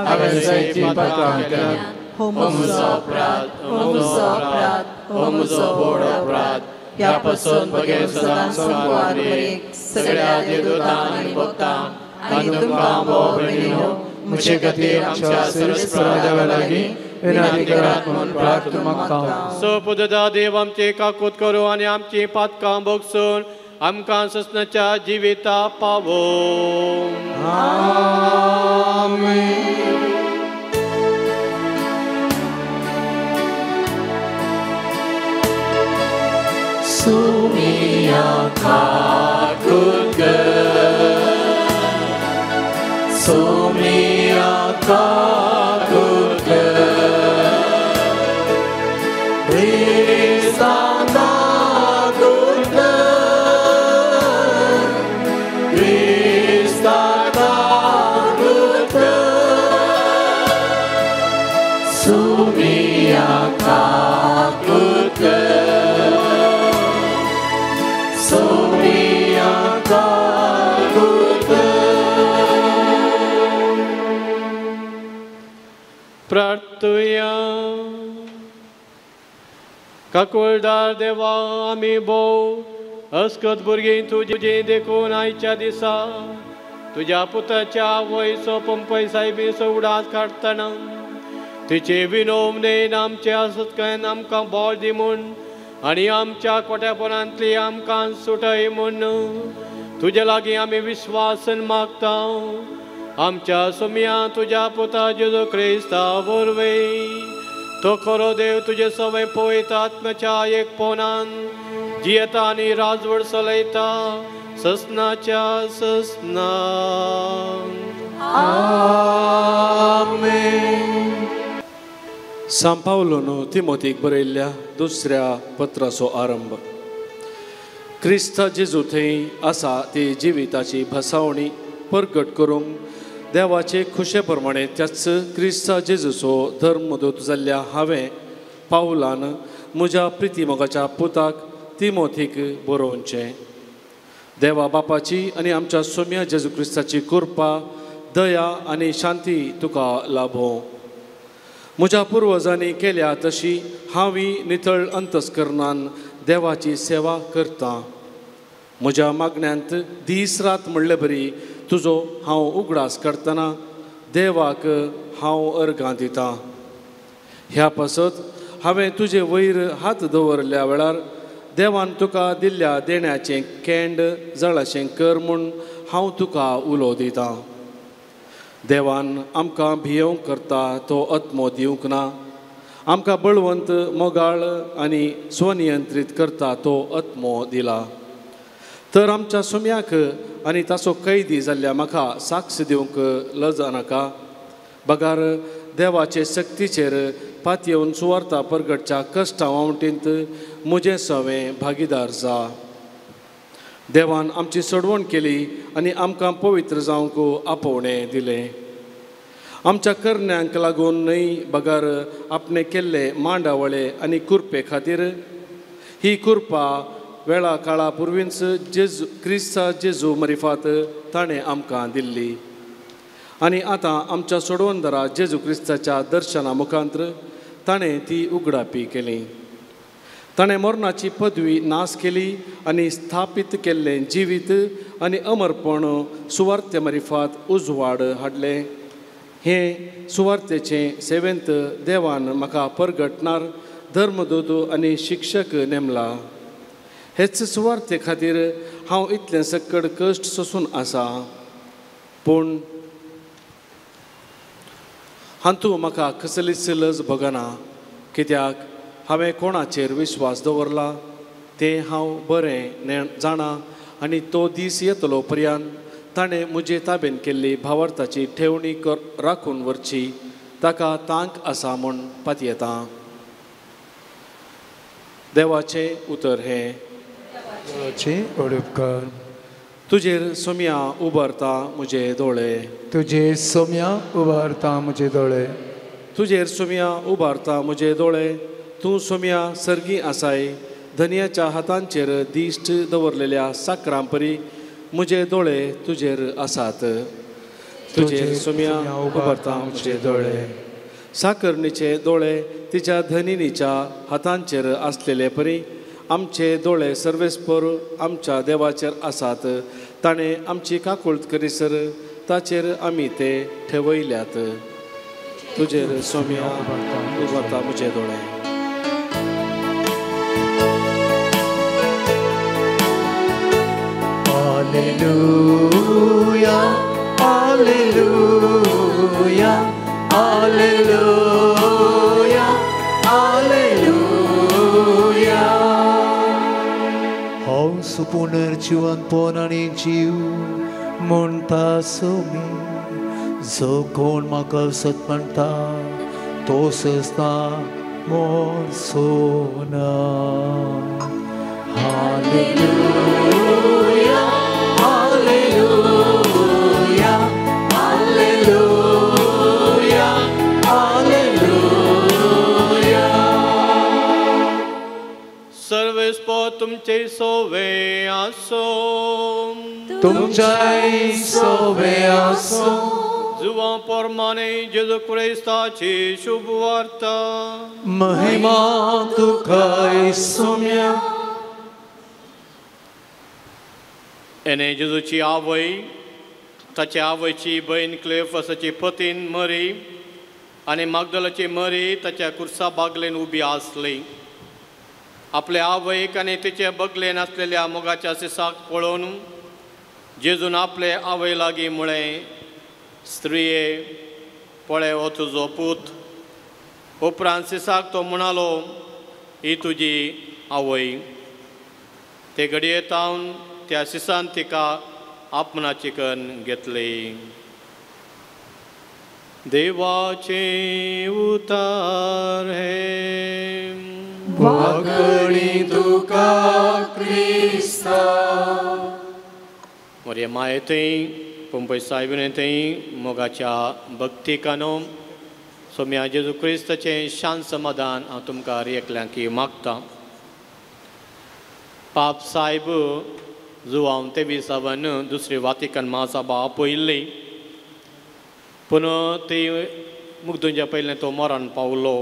हांवें जायतीं पातकां केल्यांत. हो म्हजो अपराध, हो म्हजो अपराध, हो म्हजो व्हड अपराध. ह्या पासून बगैर सदांच संवाद सगळ्या देवदूतांक आनी भक्तांक आनी तुमकां भाव भयणीनो म्हजे खातीर आमच्या सर्वेस्परा देवा लागीं विनंती करात म्हणून प्रार्थना मागता. सपददा देव आमचे काकूत करूं आनी आमची पातकां भोगसून आमकां ससनाच्या जिविता पावो. आमेन. Sumia kakutka, Sumia kakutka, Krista kakutka, प्रार्थुया. काकुळदार देवा, आमी भोव अस्कत भुरगीं तुजी देखून आयच्या दिसा तुज्या पुताच्या आवयचो पंपय सायबीचो उडास काडटना तिचे विनोवणेन आमचे आसतकायन आमकां बळ दी म्हूण आनी आमच्या कोट्यापणांतली आमकां सुटय म्हूण तुज्या लागीं आमी विश्वासन मागता. आमच्या सुमया तुज्या पुता जेजू क्रिस्ता वरवीं तो खरो देव तुजे सवय पळयता आत्म्याच्या एकपणान जियेता आनी राजवड चलयता ससनाच्या ससना. आमेन. सांव पावलोन तिमोतीक बरयल्ल्या दुसऱ्या पत्राचो आरंभ. क्रिस्ता जेजू थंय आसा ती जिविताची भासावणी परगट करूंक देवाचे खुशे प्रमाणे त्याच क्रिस्ता जेजूचो धर्मदूत जाल्ल्या हांवें पावलान म्हज्या प्रितीमोगाच्या पुताक तिमोथीक बरोवचें. देवा बापाची आनी आमच्या सोम्या जेजू क्रिस्ताची कृपा, दया आनी शांती तुका लाभो. म्हज्या पुर्वजांनी केल्या तशी हांवूय नितळ अंतस्करणान देवाची सेवा करतां. म्हज्या मागण्यांत दीस रात म्हणले बरी तुजो हांव उगडास करतना देवाक हांव अर्गां दितां. ह्या पासत हांवें तुजे वयर हात दवरल्या वेळार देवान तुका दिल्ल्या देण्याचें केंड जळाशें कर म्हूण हांव तुका उलो दितां. देवान आमकां भियोवंक करता तो आत्मो दिवंक ना, आमकां बळवंत, मोगाळ आनी स्वनियंत्रीत करता तो आत्मो दिला. तर आमच्या सुम्याक आनी ताचो कैदी जाल्ल्या म्हाका साक्ष दिवंक लजा नाका, बगार देवाचे सक्तीचेर पातयेवन सुवार्ता परगटच्या कश्टां वावटींत म्हजें सवें भागीदार जा. देवान आमची सोडवण केली आनी आमकां पवित्र जावंक आपोवणें दिलें. आमच्या करण्यांक लागून न्हय, बगर आपणें केल्ले मांडावळे आनी कुरपे खातीर. ही कुरपा वेळा काळा पुर्वींच जेजू क्रिस्ता जेजू मरिफात ताणें आमकां दिल्ली आनी आतां आमच्या सोडवणदारा जेजू क्रिस्ताच्या दर्शना मुखांत्र ताणें ती उगडापी केली. ताणें मरणाची पदवी नाश केली आनी स्थापीत केल्लें जिवीत आनी अमरपण सुवार्ते मरिफात उजवाड हाडलें. हें सुवार्तेचें सेवेंत देवान म्हाका परगटणार धर्मदूत आनी शिक्षक नेमला. हेच सुवार्ते खातीर हांव इतलें सक्कड कश्ट सोसून आसा, पूण हातूंत म्हाका कसलीच लज भोगना, कित्याक हांवें कोणाचेर विश्वास दवरला तें हांव बरें जाणा आनी तो दीस येतलो पर्यंत ताणें म्हजे ताबेन केल्ली भावार्थाची ठेवणी राखून व्हरची ताका तांक आसा म्हूण पातयेता. देवाचें उतर हें. तुजेर सोम्या उबारता म्हजे दोळे, तुजेर सोम्या उबारता म्हजे दोळे, तुजेर सोम्या उबारता म्हजे दोळे. तूं सोम्या सर्गी आसाय, धनयाच्या हातांचेर दिश्ट दवरलेल्या साकरांपरी म्हजे दोळे तुजेर आसात. तुजेर सोम्या उबारता म्हजे दोळे. साकरणीचे दोळे तिच्या धनिनीच्या हातांचेर आसलेले परी आमचे दोळे सर्वेस्पर आमच्या देवाचेर आसात. ताणें आमची काकुळट करीसर ताचेर आमी ते ठेवयल्यात. तुजेर सोम्या उबारता म्हजे दोळे. Alleluia, Alleluia, Alleluia, Alleluia. हांव पुनर्जिवनपण आनी जीव म्हणटा सोमी, जो कोण म्हाका सत म्हणटा तो सस्ता मोरचो ना. Hallelujah, Hallelujah, Hallelujah, Hallelujah. सर्वेस्पर तुमचे सोवे आसो, तुमच्याय सोवे आसो. जुवां पोरमाने जेजू क्रिस्ताची शुभ वार्ता. महिमा तुका सोम्या. एने जेजूची आवय, ताच्या आवयची बहीण क्लेफसाची पतीन मरी आनी मागदलाची मरी ताच्या कुर्सा बागलेन उबी आसली. आपले आवयक आनी तिचे बगलेन आसलेल्या मोगाच्या सिसाक पळोवन जेजून आपले आवय लागीं म्हळें, स्त्रिये पळय हो तुजो पूत. उपरांत सिसाक तो म्हणालो, ही तुजी आवय. ते घडये तावन त्या सिसान तिका आपणाची करून घेतली. देवाचे उतार हे वाकडी तुका क्रिस्ता. मोरे माये थंय पंपय सायबिणे थंय मोगाच्या भक्तिकानो सोम्या जेजू क्रिस्ताचें शांत समाधान हांव तुमकां एकल्यांकी मागतां. पाप सायब जुवांव तेविसावन दुसरी वातिकन महासभा आपयल्ली, पूण ती मुगदुंच्या पयलें तो मरण पावलो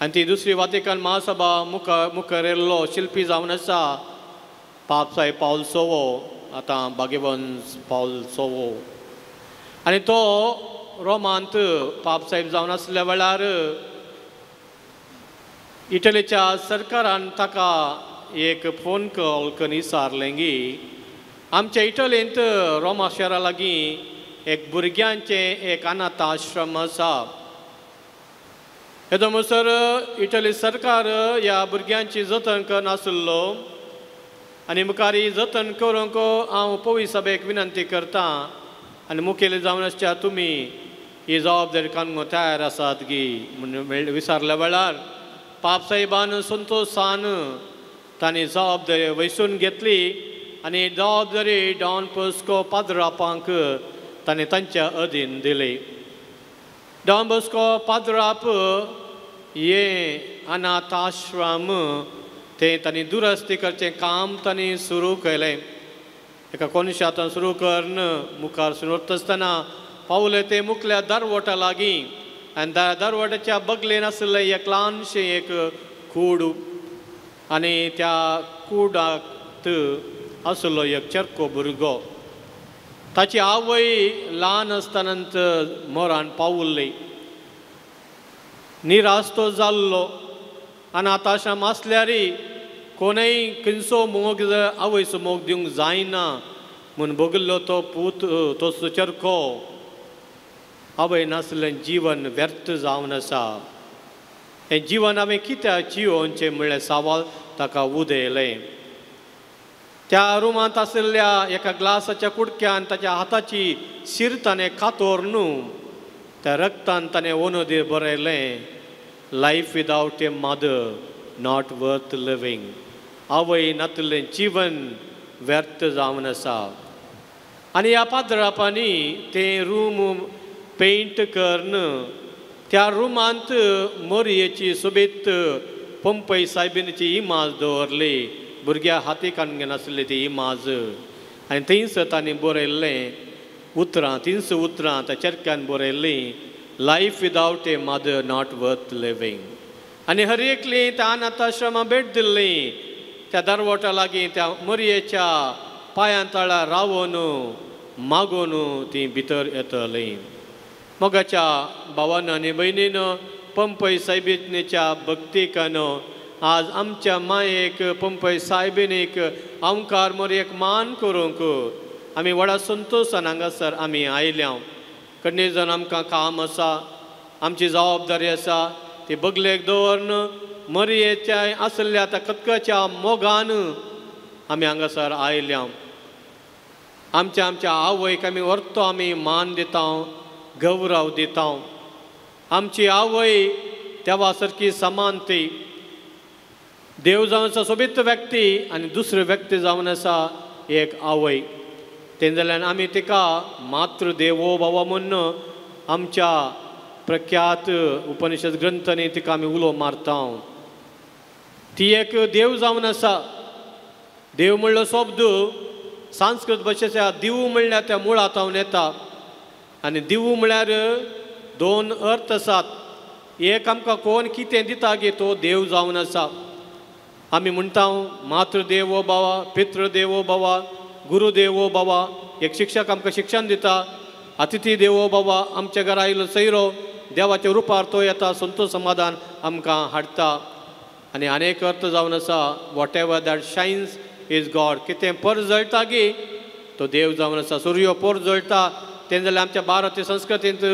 आनी ती दुसरी वातिकन महासभा मुखार येयल्लो शिल्पी जावन आसा पाप सायब पावल सोवो, आतां भाग्यवंत पावल सोवो. आनी तो रोमांत पाप सायब जावन आसल्या वेळार इटलीच्या सरकारान ताका एक फोन कॉल करून विचारलें की आमच्या इटलींत रोमा शहरा लागीं एक भुरग्यांचें एक अनाथ आश्रम आसा. येदो म्हणसर इटली सरकार ह्या भुरग्यांची जतन करनासलो आनी मुखार ही जतन करूंक हांव पवी सभेक विनंती करतां आनी मुखेली जावन आसच्या तुमी ही जबाबदारी काडूंक तयार आसात गी म्हूण विचारल्या वेळार पाप साहेबान संतोशान तांणी जबाबदारी वैसून घेतली आनी जबाबदारी डॉन बॉस्को पाद्रापांक ताणें तांच्या अधीन दिली. डॉन बॉस्को पाद्राप हे अनाथ आश्रम तें तांणी दुरस्ती करचें काम तांणी सुरू केलें. एका कोनशांत सुरू करून मुखार सुरू आसतना पावले ते मुखल्या दरवटा लागीं आनी दरवट्याच्या बगलेन आशिल्लें एक ल्हानशें एक कूड आनी त्या कुडाक आशिल्लो एक चरको भुरगो. ताची आवय ल्हान आसतनाच मरण पावल्ली. निराश तो जाल्लो. अनाथ आश्रम आसल्यारय कोणूय खंयचो मोग आवयचो मोग दिवंक जायना म्हूण भोगिल्लो तो पूत तो चरको आवय नासलें जीवन व्यर्थ जावन आसा. हें जीवन हांवें कित्याक जियोवचें म्हणलें सवाल ताका उदयलें. त्या रुमांत आशिल्ल्या एका ग्लासाच्या कुडक्यान ताच्या हाताची शीर ताणें कातोर न्हू त्या रक्तान ताणें ओनोदीर बरयलें, life without a mother not worth living. आवय नातिल्लें जीवन व्यर्थ जावन आसा. आनी ह्या पाद्रापांनी तें रूम पेंट करून त्या रुमांत मोरयेची सोबीत पंपय सायबिनीची इमाज दवरली. भुरग्या हाती काडून घेनासली ती इमाज आनी थंयसर तांणी बरयल्लें उतरां, तिनशे उतरां त्या चरक्यान बरयल्लीं, life without a mother not worth living. आनी हर एकली त्या अनाथ आश्रमा भेट दिल्ली. त्या दरवटा लागीं त्या मोरयेच्या पांयां तळा रावून मागून ती भितर येतली. मोगाच्या भावान आनी भयणीन पंपय सायबिणीच्या भक्तिकान आज आमच्या मायेक पंपय सायबिणीक आमकार मोरयेक मान करूंक आमी व्हडा संतोशान हांगासर आमी आयल्या. कडनी जावन आमकां काम आसा, आमची जबाबदारी आसा ती बगलेक दवरून मरयेच्या आसल्या त्या कतकच्या मोगान आमी हांगासर आयल्या. आमच्या आमच्या आवयक आमी व्हरतो, आमी मान दिता, गौरव दिता. आमची आवय देवा सारकी समान ती देव जावन आसा सोबीत व्यक्ती आनी दुसरी व्यक्ती जावन आसा एक आवय. तें जाल्यार आमी तिका मातृदेवो भव म्हूण आमच्या प्रख्यात उपनिषद ग्रंथांनी तिका आमी उलो मारता. ती एक देव जावन आसा. देव म्हणलो शब्द संस्कृत भाशेच्या दिव म्हणल्यार त्या मुळांत येता. आनी दिवू म्हळ्यार दोन अर्थ आसात. एक आमकां कोण कितें दिता गे तो देव जावन आसा. आमी म्हणटा मातृदेवो भव, पितृदेवो भव, गुरुदेवो भव. एक शिक्षक आमकां शिक्षण दिता. अतिथी देवो भव, आमच्या घरा आयलो सैरो देवाच्या रुपार तो येता, संतोष समाधान आमकां हाडटा. आनी अनेक अर्थ जावन आसा whatever that shines is God. कितें परजळटा गी तो देव जावन आसा. सुर्यो परजळटा तें जाल्यार आमच्या भारतीय संस्कृतींत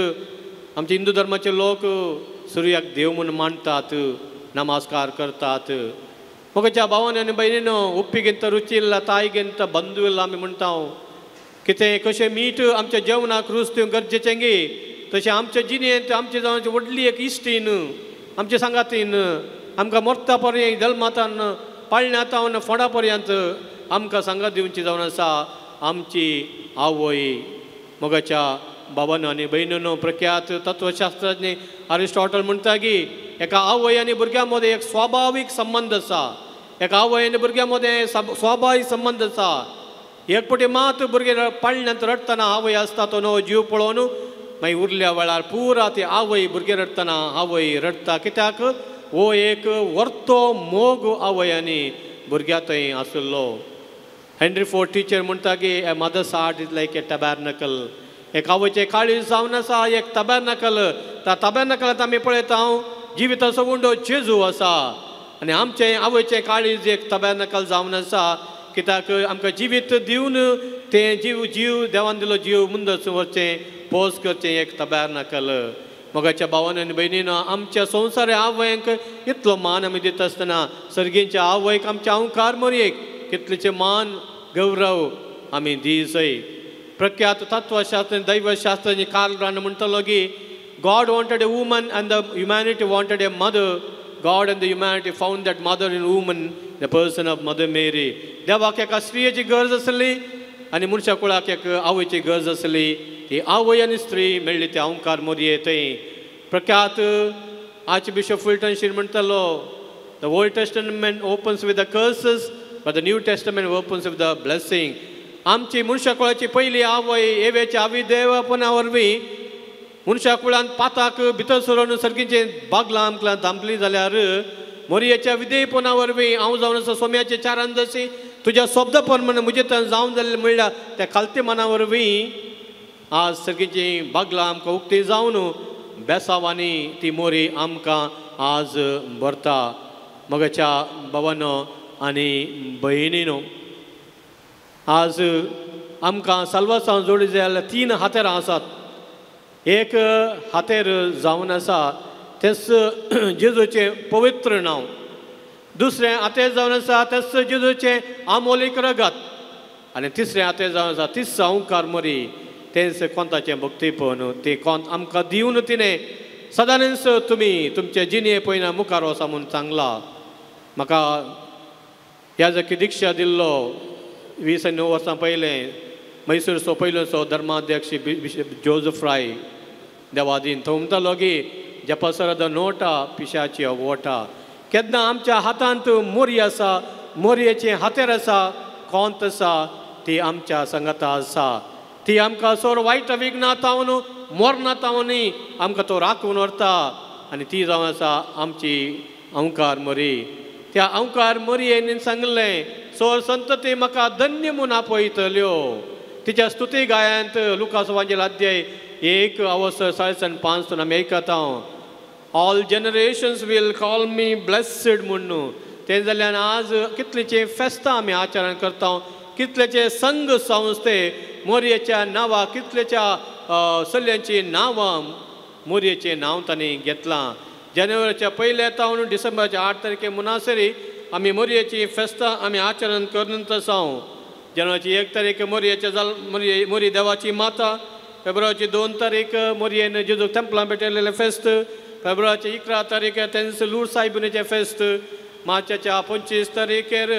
आमचे हिंदू धर्माचे लोक सुर्याक देव म्हूण मानतात, नमस्कार करतात. म्हज्या भावान आनी भयणीनो, उप्पीगिंत रुची इल्ला, तायगिंत बंधू इल्ला आमी म्हणटा. कितें कशें मीठ आमच्या जेवणाक रूच दिवंक गरजेचें गी तशें आमच्या जिणेंत आमच्या जावं व्हडली एक इश्टीन आमचे सांगातीन आमकां मरता पर्यंत जल्मातान पाळण्यातावन फोंडा पर्यंत आमकां सांगात दिवची जावन आसा आमची आवय. मोगाच्या बाबानो आनी भयणीनो, प्रख्यात तत्वशास्त्रज्ञ अरिस्टॉटल म्हणटा की एका आवय आनी भुरग्यां मदें एक स्वाभावीक संबंद आसा. एका आवय आनी भुरग्यां मदें स्वाभावीक संबंद आसा. एक पटी मात भुरगें पाळण्यांत रडटना आवय आसता तो नवो जीव पळोवन मागीर उरल्या वेळार पुरा ती आवय भुरगें रडटना आवय रडटा. कित्याक हो एक वर्तो मोग आवय आनी भुरग्या थंय आशिल्लो. हेनरी फोर्ड टिचर म्हणटा की a mother's heart is like a tabernacle. एक आवयचें काळीज जावन आसा एक टबॅर्नकल. त्या टबॅर्नकलांत आमी पळयता हांव जिविताचो उंडो जेजू आसा. आनी आमचें आवयचें काळीज एक टबॅर्नकल जावन आसा. कित्याक आमकां जिवीत दिवन तें जीव जीव देवान दिलो जीव मुंदस वचचें पोस करचें एक टबॅर्नकल. मोगाच्या भावान आनी भयणीन, आमच्या संवसार आवयक इतलो मान आमी दिता आसतना सर्गींच्या आवयक आमच्या अंकार मोरयेक कितलेचे मान गौरव आमी दिसय. प्रख्यात तत्वशास्त्र दैवशास्त्रज्ञ कार्ल रान म्हणटलो की God wanted a woman and the humanity wanted a mother. God and the humanity found that mother in woman, the person of Mother Mary. देवाक एका स्त्रियेची गरज आसली आनी मनशा कुळाक एक आवयची गरज आसली. ती आवय आनी स्त्री मेळ्ळी त्या ओंकार मोरये थंय. प्रख्यात आर्चबिशप फुलटन शीर म्हणटलो the Old Testament opens with the curses but the New Testament opens with the blessing. आमची मनशा कुळाची पयली आवय एवेच्या आविदेवपणा वरवीं मनशा कुळान पाताक भितर सरून सर्गीचें बागलां आमकां धांपली जाल्यार मोरयेच्या विधेयपणा वरवीं हांव जावन आसा सोम्याचे चार अंदाजी तुज्या शब्द प्रमाण म्हजे थंय जावन जाल्लें म्हणल्यार त्या खालते मना वरवीं आज सर्गीचीं बागलां आमकां उक्ती जावन बेसावांनी ती मोरी आमकां आज भरता. मगाच्या बाबानो आनी भयणीनो, आज आमकां साल्वासांव जोडी जाल्यार तीन हातेरां आसात. एक हातेर जावन आसा तेच जेजूचें पवित्र नांव, दुसरें हातेर जावन आसा तेच जेजूचें आमोलीक रगत, आनी तिसरें हातेर जावन आसा तीस ओंकार मोरी तेंच कोंताचें भक्तीपण. तें कोंत आमकां दिवन तिणें सदांच तुमी तुमचे जिणे पयना मुखार वसा म्हूण सांगलां. म्हाका ह्या जकी दिक्षा दिल्लो 29 वर्सां पयलें मैसूरचो पयलोचो धर्माध्यक्ष बिशप जोजफ राय देवादीन तो म्हणटालो की जपासर नोटा पिशाची वोटा. केन्ना आमच्या हातांत मोरी आसा, मोरयेचें हातेर आसा, कोंत आसा, ती आमच्या सांगाता आसा. ती आमकां सोर वायट विघ्ना तावन मोरना तावनूय आमकां तो राखून व्हरता. आनी ती जावन आसा आमची ओंकार मोरी. त्या ओंकार मोरयेन सांगलें सोर संतती म्हाका धन्य म्हूण आपयतल्यो. तिच्या स्तुती गायांत लुकास वांजेल अध्याय 1 अवसर 5.5 आमी आयकता all generations will call me blessed म्हूण. तें जाल्यार आज कितलेचे फेस्तां आमी आचरण करता, कितलेचे संघ संस्थे मोरयेच्या नांवा, कितलेच्या चलयांचीं नांवां मोरयेचें नांव तांणी घेतलां. जानेवारीच्या 1 तावन डिसेंबराच्या 8 तारखे मुनासरी आमी मोरयेची फेस्तां आमी आचरण करून आसा. जानेवारीची 1 तारीख मोरयेच्या जाल मोरी देवाची माता, फेब्रुवारीची 2 तारीख मोरयेन जेजूक तेंपलां भेटयलेलें फेस्त, फेब्रुवारीची 11 तारीख तेंच लूर सायबिणीचें फेस्त, मार्चाच्या 25 तारखेर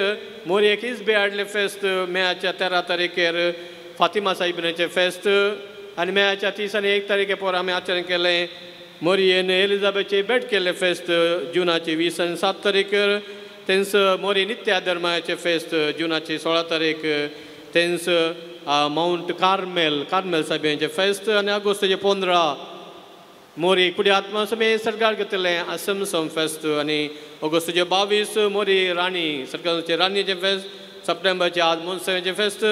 मोरयेक इजबे हाडलें फेस्त, मेयाच्या 13 तारखेर फातिमा सायबिणीचें फेस्त, आनी मेयाच्या 30 आनी 1 तारखे पोर आमी आचरण केलें मोरयेन एलिजाबेची भेट केल्लें फेस्त, जुनाची 20 आनी 7 तारखेर तेंच मोरी नित्या धर्माचें फेस्त, जुनाची 16 तारीख तेंच मावंट कार्मेल कार्मेल साहेबांचें फेस्त आनी ऑगस्टाचे 15 मोरी कुडी आत्मा समे सरकार घेतलें आसमसम फेस्त आनी ऑगस्टाचे 22 मोरी राणी सरकाराचे राणयेचें फेस्त सप्टेंबरचे 8 मोन्सेचें फेस्त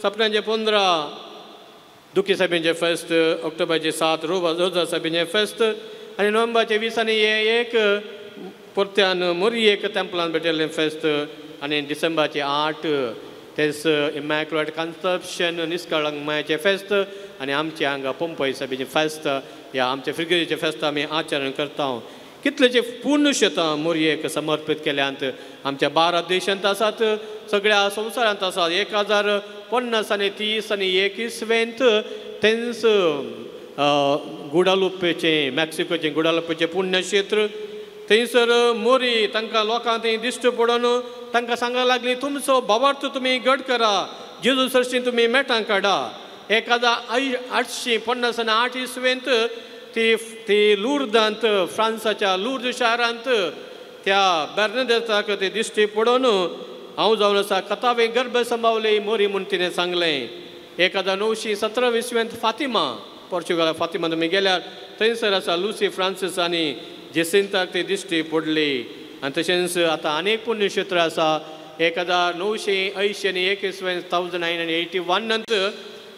सप्टेंबरचे 15 दुखी साहेबांचें फेस्त ऑक्टोबरचे 7 रोजा साहेबांचें फेस्त आनी नोव्हेंबरचे 20 आनी 1 परत्यान मोरी एक टेंपलान भेटयल्लें फेस्त आनी डिसेंबरचे 8 तेच इमॅक्युलेट कन्सेप्शन निस्कळंक मायाचें फेस्त आनी आमचे हांगा पंपय साहेबाचें फेस्त ह्या आमच्या फिरगेचें फेस्त आमी आचरण करता. कितलेचे पूर्ण शेतां मोरयेक समर्पीत केल्यांत आमच्या 12 देशांत आसात सगळ्या संवसारांत आसात. 1050 आनी 30 आनी 21 तेंच गुडालुपेचें मॅक्सिकोचें गुडालुपेचें पुण्यक्षेत्र थंयसर मोरी तांकां लोकांक थंय दिश्ट पडून तांकां सांगपाक लागली तुमचो भावार्थ तुमी घट करा जेजू सरशी तुमी मेटां काडा. 1858 इसवेंत ती ती लुर्दांत फ्रांसाच्या लुर्द शारांत त्या बॅर्नदेताक ती दिश्टी पडून हांव जावन आसा कथावे गर्भ सांबावले मोरी म्हूण तिणें सांगलें. 1917 इसवेंत फातिमा पोर्चुगाला फातिमा तुमी गेल्यार थंयसर आसा लुसी फ्रांसीस आनी जेसिंताक ती दिश्टी पडली. आनी तशेंच आतां अनेक पुण्यक्षेत्र आसा. 1980 आनी 1 इसवेंत 1981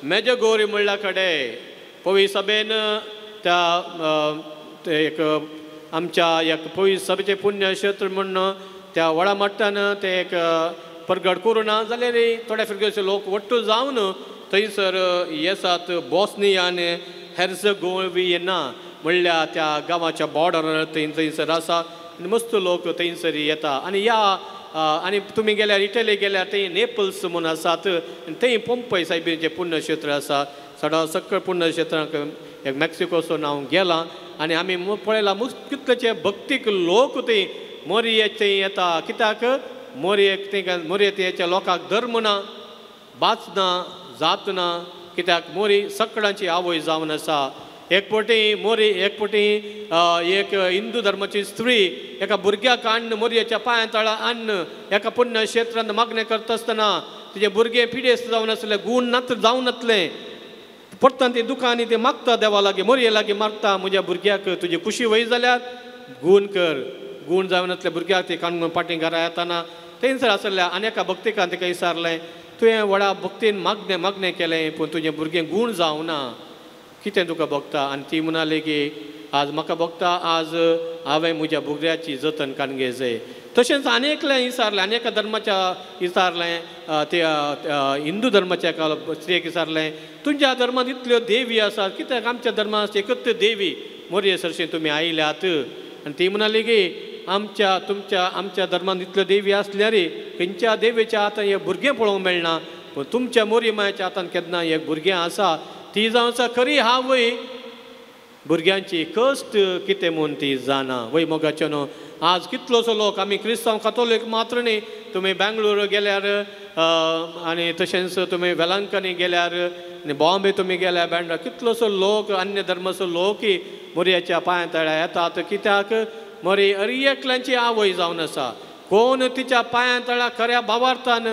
मेजगोरी म्हणल्या कडेन पवी सभेन त्या एक आमच्या एक पवी सभेचें पुण्यक्षेत्र म्हूण त्या व्हडा मट्टान ते एक परगट करूं ना जाल्यार थोड्या फिरगेचे लोक वट्टू जावन थंयसर येसात बॉस्निया आनी हेर्झगोविना म्हणल्यार त्या गांवाच्या बॉर्डर थंय थंयसर आसा आनी मस्त लोक थंयसर येता. आनी ह्या आनी तुमी गेल्यार इटली गेल्यार थंय नेपल्स म्हूण आसात आनी थंय पंपय सायबीचें पुण्यक्षेत्र आसा. सडा सक्कळ पुण्यक्षेत्रांक एक मॅक्सिकोसो हांव गेलां आनी आमी पळयलां कितलेचे भक्तीक लोक थंय मोरयेक थंय येता. कित्याक मोरयेक थंय मोरये थंयच्या लोकांक धर्म ना भास ना जात ना कित्याक मोरी सकडांची आवय जावन आसा. एक पटी मोरी एक पटी एक हिंदू धर्माची स्त्री एका भुरग्याक अन्न मोरयेच्या पांया तळा अन्न एका पुण्यक्षेत्रांत मागणें करता आसतना तिजे भुरगें पिडेस्त जावन आसलें गूण नात जावन नातलें परतान ती दुकानी ती मागता देवा लागीं मोरये लागीं मागता म्हज्या भुरग्याक तुजी खुशी वय जाल्यार गूण कर. गूण जावन नातल्या भुरग्याक ती काणकोण पाटी घरा येताना थंयसर आसल्या आनी एका भक्तिकान तिका विचारलें तुवें व्हडा भक्तीन मागणें मागणें केलें पूण तुजें भुरगें गूण जावना कितें तुका भोगता. आनी ती म्हणाली की आज म्हाका भोगता आज हांवें म्हज्या भुरग्याची जतन काडून घेवचें. तशेंच आनी एकलें विचारलें आनी एका धर्माच्या विचारलें ते हिंदू धर्माच्या एका स्त्रियेक विचारलें तुमच्या धर्मांत इतल्यो देवी आसात कित्याक आमच्या धर्मांत एकच देवी मोरये सरशी तुमी आयल्यात. आनी ती म्हणाली की आमच्या तुमच्या आमच्या धर्मांत इतल्यो देवी आसल्यार खंयच्या देवीच्या हातान हें भुरगें पळोवंक मेळना पूण तुमच्या मोरी मायच्या हातान केन्ना एक भुरगें आसा ती जावन आसा खरी आवय भुरग्यांची कश्ट कितें म्हूण ती जाणा. वय मोगाचें न्हू आज कितलोसो लोक आमी क्रिस्तांव कातोलीक मात्र न्ही तुमी बेंगलोर गेल्यार आनी तशेंच तुमी वेलांकनी गेल्यार आनी बॉम्बे तुमी गेल्यार बँड्रा कितलोसो लोक अन्य धर्माचो लोकय मोरयाच्या पांया तळ्या येतात. कित्याक मोरी हर एकल्यांची आवय जावन आसा. कोण तिच्या पांया तळ्या खऱ्या भावार्थान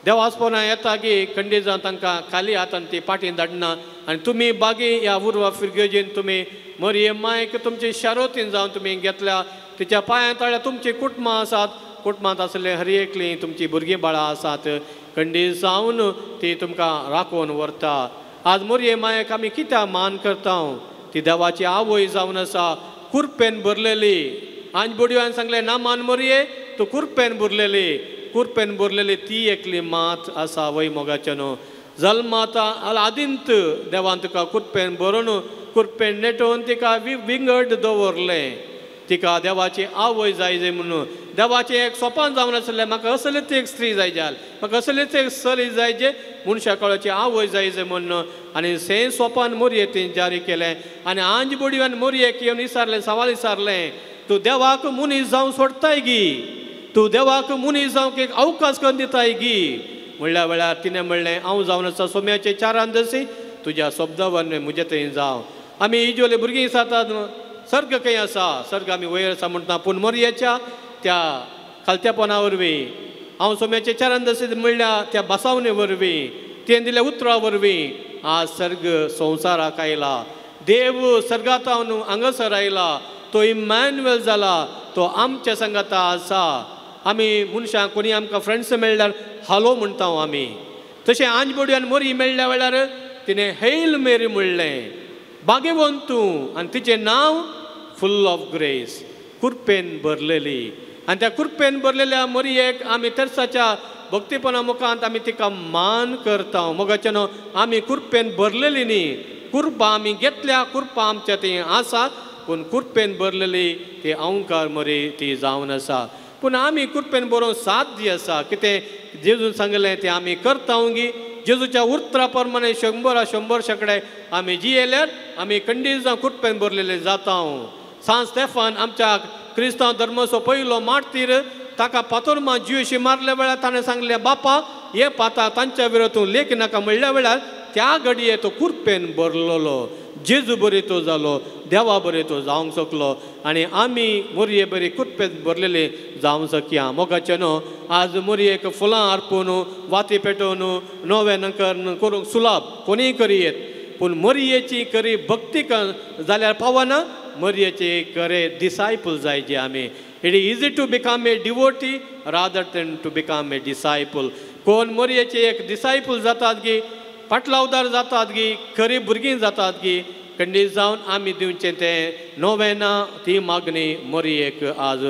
देवासपोना येता की खंडीत जावन तांकां खाली हातान ती पाटीन धाडना. आनी तुमी बागी ह्या उर्वा फिरगेजीन तुमी मोरये मायक तुमची शारोतीन जावन तुमी घेतल्या तिच्या पांया तळ्या तुमचीं कुटुंबां आसात कुटुंबांत आसले हर एकलीं तुमचीं भुरगीं बाळां आसात खंडीत जावन ती तुमकां राखून व्हरता. आज मोरये मायक आमी कित्याक मान करता ती देवाची आवय जावन आसा कुरपेन भरलेली. आंज बोडयोन सांगलें ना मान मोरये तूं कुरपेन भरलेली कुरपेन भरलेली ती एकली मात आसा. वय मोगाचें न्हू जल्माता आदींत देवान तुका कुरपेन भरून कुरपेन नेटोवन तिका विंगड दवरलें तिका देवाची आवय जाय जाय म्हणून देवाचें एक सोपान जावन आसलें म्हाका असलेच एक स्त्री जाय जाल म्हाका असलेच एक चली जाय जे मनशा कळाची आवय जाय जाय म्हणून आनी सें सोपान मोरये ती जारी केलें. आनी आंज बोडयान मोरयेक येवन विचारलें सवाल विचारलें तूं देवाक मनीस जावं सोडताय गी तूं देवाक मनीस जावंक एक अवकाश करून दिताय गी म्हणल्या वेळार तिणें म्हणलें हांव जावन आसा सोम्याचे चारान दसी तुज्या शब्दावर म्हजे थंय जावं. आमी इजोले भुरगीं विचारतात सर्ग खंय आसा सर्ग आमी वयर आसा म्हणटा पूण मोरयेच्या त्या खालत्यापणा वरवीं हांव सोम्याचे चारान दसी म्हणल्या त्या बसावणे वरवीं तिणें दिल्या उतरा वरवीं आज सर्ग संवसाराक आयला. देव सर्गातावन हांगासर आयला, तो इमॅन्युएल जाला, तो आमच्या संगाता आसा. आमी मनशां कोणी आमकां फ्रेंड्स मेळ्ळ्यार हालो म्हणटा आमी, तशें आंजबोडी आनी मोरी मेळ्ळ्या वेळार तिणें हेल मेरी म्हणलें, भाग्यवंत तूं, आनी तिचें नांव फूल ऑफ ग्रेस, कुरपेन भरलेली. आनी त्या कुरपेन भरलेल्या मोरयेक आमी तेर्साच्या भक्तीपणा मुखांत आमी तिका मान करता. मोगाच्यान आमी कुरपेन भरलेली न्ही, कुरपां आमी घेतल्या, कुरपां आमच्या ती आसा, पूण कुरपेन भरलेली ती अहंकार मोरी ती जावन आसा. पूण आमी कुरपेन बरोवन साध्य आसा, कितें जेजून सांगलें तें आमी करता गी. जेजूच्या उतरा प्रमाणे 100 शेंकडे आमी जियेल्यार आमी खंडीत जावन कुरपेन भरलेले जाता. सांत स्टेफान आमच्या क्रिस्तांव धर्माचो पयलो मार्तीर, ताका पातोरमा जिवेशी मारल्या वेळार ताणें सांगलें, बापा हे पाता तांच्या विरोध तूं लेख नाका म्हणल्या वेळार त्या घडये तो कुरपेन भरलेलो, जेजू बरी तो जालो, देवा बरी तो जावंक शकलो. आनी आमी मोरये बरी कुरपेन भरलेली जावंक शकया. मोगाचे न्हू आज मोरयेक फुलां आरपून वाती पेटोवन नवें करूंक सुलाभ कोणीय करयेत, पूण मोरयेची खरी भक्ती जाल्यार पावना. मोरयेची खरे डिसायपल जाय जे आमी. It is easy to become a devotee rather than to become a disciple. कोण मोरयेचे एक डिसायपल जातात गी, पाटलावदार जातात गी, खरी भुरगीं जातात गी, खंडीत जावन आमी दिवचें तें नोवेना ती मागणी मोरयेक आज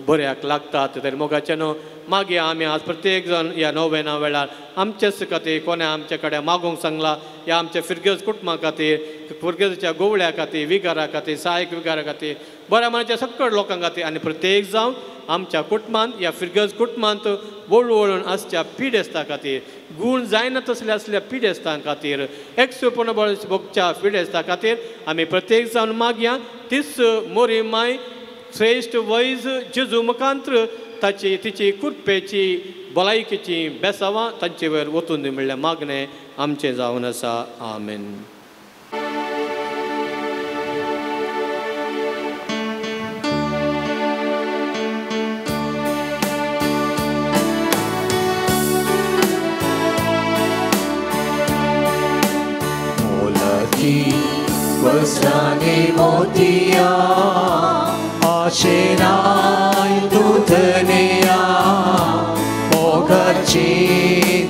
बऱ्याक लागतात. तर मोगाचें न्हू मागीर आमी आज प्रत्येक जाण ह्या नोवेना वेळार आमचेच खातीर कोणें आमचे कडेन मागूंक सांगलां, ह्या आमच्या फिरगज कुटुंबा खातीर, फिरगजच्या गोवळ्या खातीर, विगारा खातीर, सहायक विगारा खातीर, बऱ्या मनाच्या सकळ लोकां खातीर, आनी प्रत्येक जावन आमच्या कुटुंबांत ह्या फिरगज कुटुंबांत वळवळून आसच्या पिडेस्ता खातीर, गूण जायना तसल्या आसल्या पिडेस्तां खातीर, एक्सपण भोगच्या पिडेस्ता खातीर आमी प्रत्येक जावन मागया. तीच मोरी माय श्रेश्ठ वैज जेजू मुखांत्र ताची तिची कुरपेची भलायकेची बेसावां तांचे वयर वतून दी म्हणल्यार मागणें आमचें जावन आसा. आमेन. मोलाची वस्त्रांनी मोतिया आशेनाय दूधनिया, मोगाची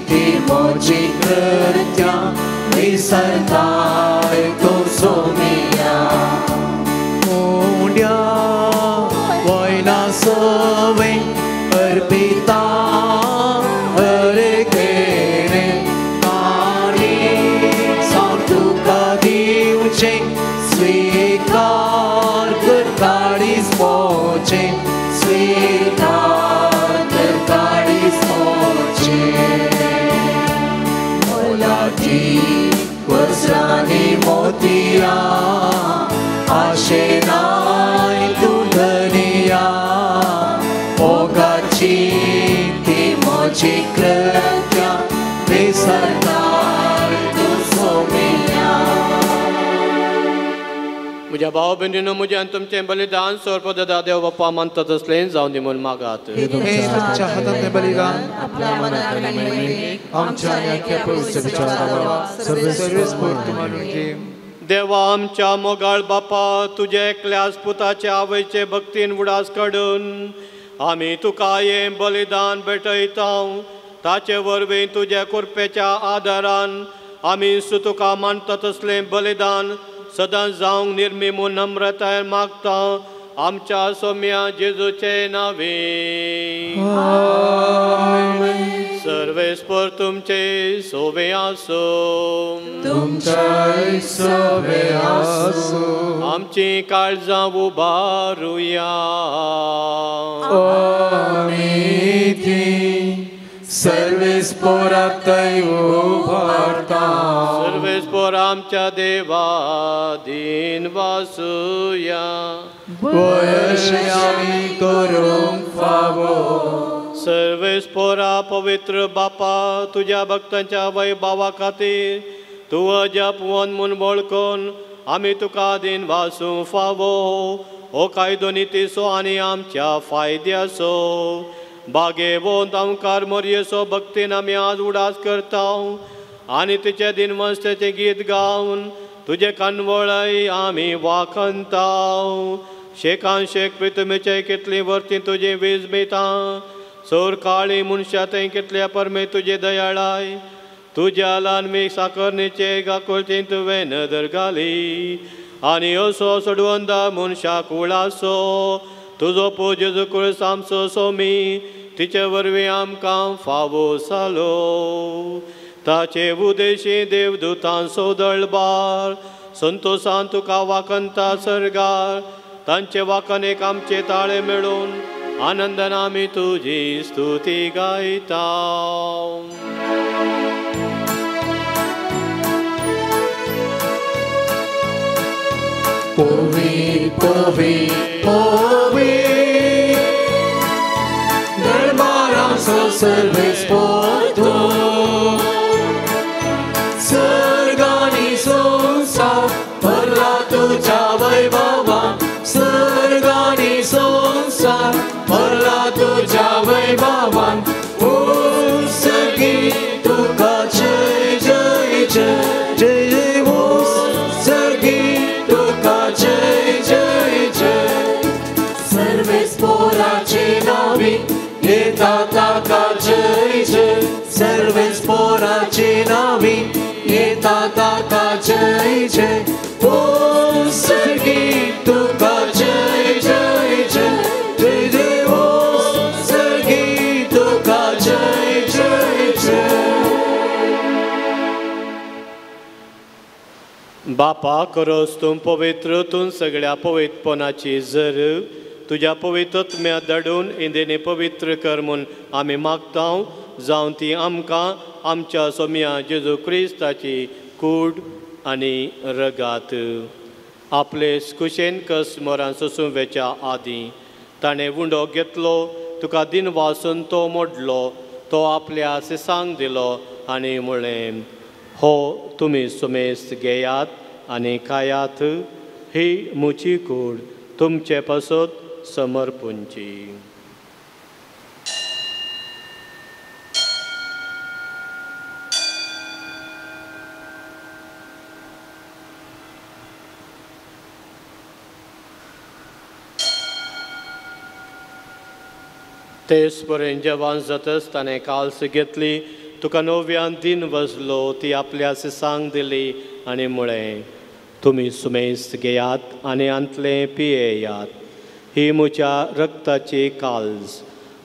ती मोजी कृत्या विसरताय तूं सोमिया. उंड्या वयला सवे अर्पिता हरे केणे काणी सावन तुका दिवचें स्वीकार कर काळीज मोचें, स्वीकार कर काळीज मोचें. मोलाची वस्त्रांनी मोतिया आशेनाय तूं धनिया, मोगाची ती मोजी कृत्या विसरताय तूं सोमिया. म्हज्या भाव भयणीनो, म्हजें आनी तुमचें बलिदान सोरपदा देव बाप्पा मानता तसलें जावन दी म्हूण मागात. तुमच्या हातांतलें बलिदान आपल्या मनाक आनी महिमेक आमच्या आनी आख्या पवित्र सर्वेस्पोर तुम्हाला. देवा आमच्या मोगाळ बापा, तुज्या एकल्याच पुताच्या आवयचे भक्तीन उडास काडून आमी तुका हें बलिदान भेटयता. ताचे वरवीं तुज्या कुरपेच्या आदारान आमी तुका मानता तसलें बलिदान सदां जावंक निर्मी म्हूण नम्रतायेन मागता. आमच्या सोम्या जेजूचे नावे. सर्वेस्पर तुमचे सोवे आसूं, तुमच्याय सोवे आसूं. आमची काळजां उबारुया. आमी ती सर्वेस्पोरातय उबारता. सर्वेस्पोर आमच्या देवा दीन वासुया. वयशी आमी करूंक फावो. सर्वेस्पोरा पवित्र बापा, तुज्या भक्तांच्या वैभावा खातीर तूं अजापवन म्हूण वळखून आमी तुका दीन वासूं फावो. हो कायदो नितीचो आनी आमच्या फायद्याचो. बागेवंत आमकार मोरयेचो भक्तीन आमी आज उडास करता. आनी तुजे दिनवस्तेचें गीत गावन तुजे कानवळाय आमी वाखंताव. शेकान शेक प्रितमेचे कितली वर्ती तुजी वीज मितां सोर काळी मनशां थंय कितल्या परमे तुजे दयाळाय. तुज्या ल्हान साकरणीचे गाकुळती तुवें नदर घाली आनी असो सोडवंदा मनशा कुळासो तुजो पूत जेजू क्रिस्त आमचो सोमी तिचे वरवीं आमकां फावो जालो. ताचे उदेशी देवदूतांचो दळबार संतोसान तुका वाखंता सर्गार तांचे वाखणेक आमचे ताळे मेळून आनंदान आमी तुजी स्तुती गायता. पवी पवी पवी दरबारांचो सर्वेस पोतो सर्गानी संसार भरला तुज्या वैभवान सर्गानी संसार भरला तुज्या वैभवान. उत्सर्गी तुका जय जय जय जय जय उत्सर्गी तुका जय जय जय. सर्वेस पोराचे नावी येता ताका जय जय सर्वेस पोराचे नावी येता ताका जय जय. उत्सर्गी तुका जय जय जय जय जय उत्सर्गी तुका जय जय जय. बापा करोस तूं पवित्र तूं सगळ्या पवित्रपणाची जर तुज्या पवित्रत्म्या धाडून इंदेने पवित्र कर म्हूण आमी मागता जावन ती आमकां आमच्या सोम्या जेजू क्रिस्ताची कूड आनी रगात. आपले कुशेन कस मरान सोसूं वेच्या आदीं ताणें उंडो घेतलो तुका दिन वासून तो मोडलो तो आपल्या सिसांक दिलो आनी म्हळें हो तुमी सुमेस्त घेयात आनी खायात ही म्हजी कूड तुमचे पासत समर्पूंची. तेच परेन जेवण जातच ताणें काल्स घेतली तुका नव्यान दिन वसलो ती आपल्या सिसांक दिली आनी म्हळें तुमी सुमेस्त घेयात आनी आंतलें पियेयात ही म्हज्या रक्ताची काल्स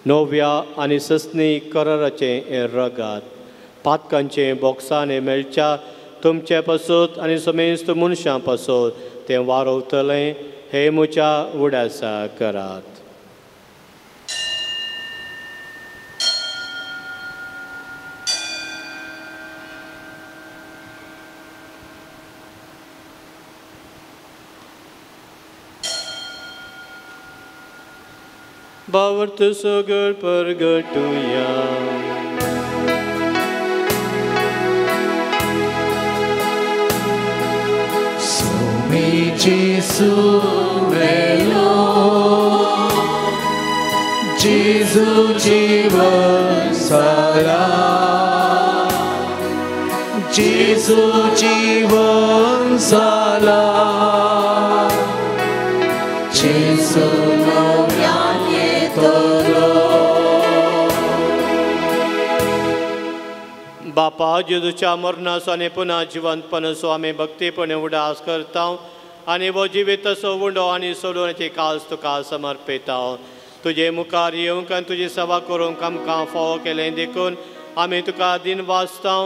नव्या आनी ससनी कराराचें हें रगात. पातकांचें बोक्सांनी मेळच्या तुमचे पासत आनी समेस्त मनशां पासत तें वारवतलें हें म्हज्या उडासा करात. बावर्त सगळ परगटुया. सोमी जेसू मेलो जेजू जीवन साला जेजू जीवन साला जेजू नव्यान येतलो. बापा जेजूच्या मरणाचो आनी पुन्हा जिवंतपणाचो आमी भक्तीपणे उडास करता आनी हो जिवीत असो उंडो आनी सोडवण्याची कास तुका समर्पिता. तुजे मुखार येवंक आनी तुजी सेवा करूंक आमकां फावो केलें देखून आमी तुका दिन वाचता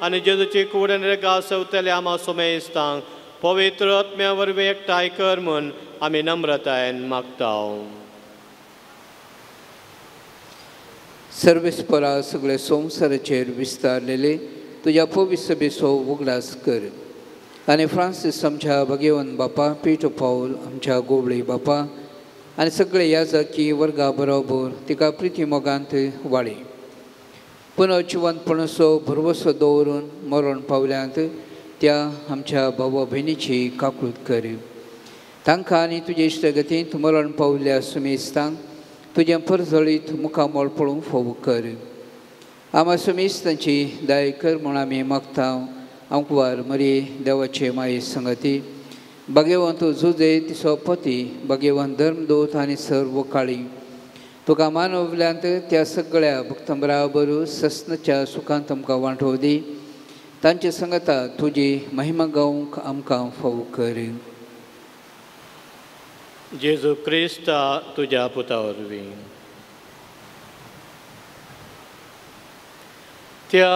आनी जेजूची कूड आनी रगात सवतले आमा सुमेस्तांक पवित्र आत्म्या वरवीं एकठांय कर म्हूण आमी नम्रतायेन मागता. सर्वेस्परा सगळे संवसाराचेर विस्तारलेले तुज्या पवित्र सभेचो उगडास कर आनी फ्रांसीस आमच्या भगेवन बापा पीटर पावल आमच्या गोवळे बापा आनी सगळे याजकी वर्गा बरोबर तिका प्रिती मोगांत वाडी पुनः जिवंतपणाचो भरवसो दवरून मरण पावल्यांत त्या आमच्या भावा भयणीची काकूत कर. तांकां आनी तुजे इश्टगतींत मरण पावल्ल्या सुमेस्तांक तुजें परजळीत मुखामळ पळोवंक फोव कर. आमा समेस्तांची दया कर म्हूण आमी मागता. आंकवार मरी देवाचे माये संगती भाग्यवंत जुजे तिचो पती भाग्यवंत धर्मदूत आनी सर्व काळी तुका मानवल्यांत त्या सगळ्या भक्तां बराबर सस्नाच्या सुखांत आमकां वांटो दी. तांचे संगता तुजी महिमा गावंक आमकां फावो कर. जेजू क्रिस्ता तुज्या पुता वरवीं. त्या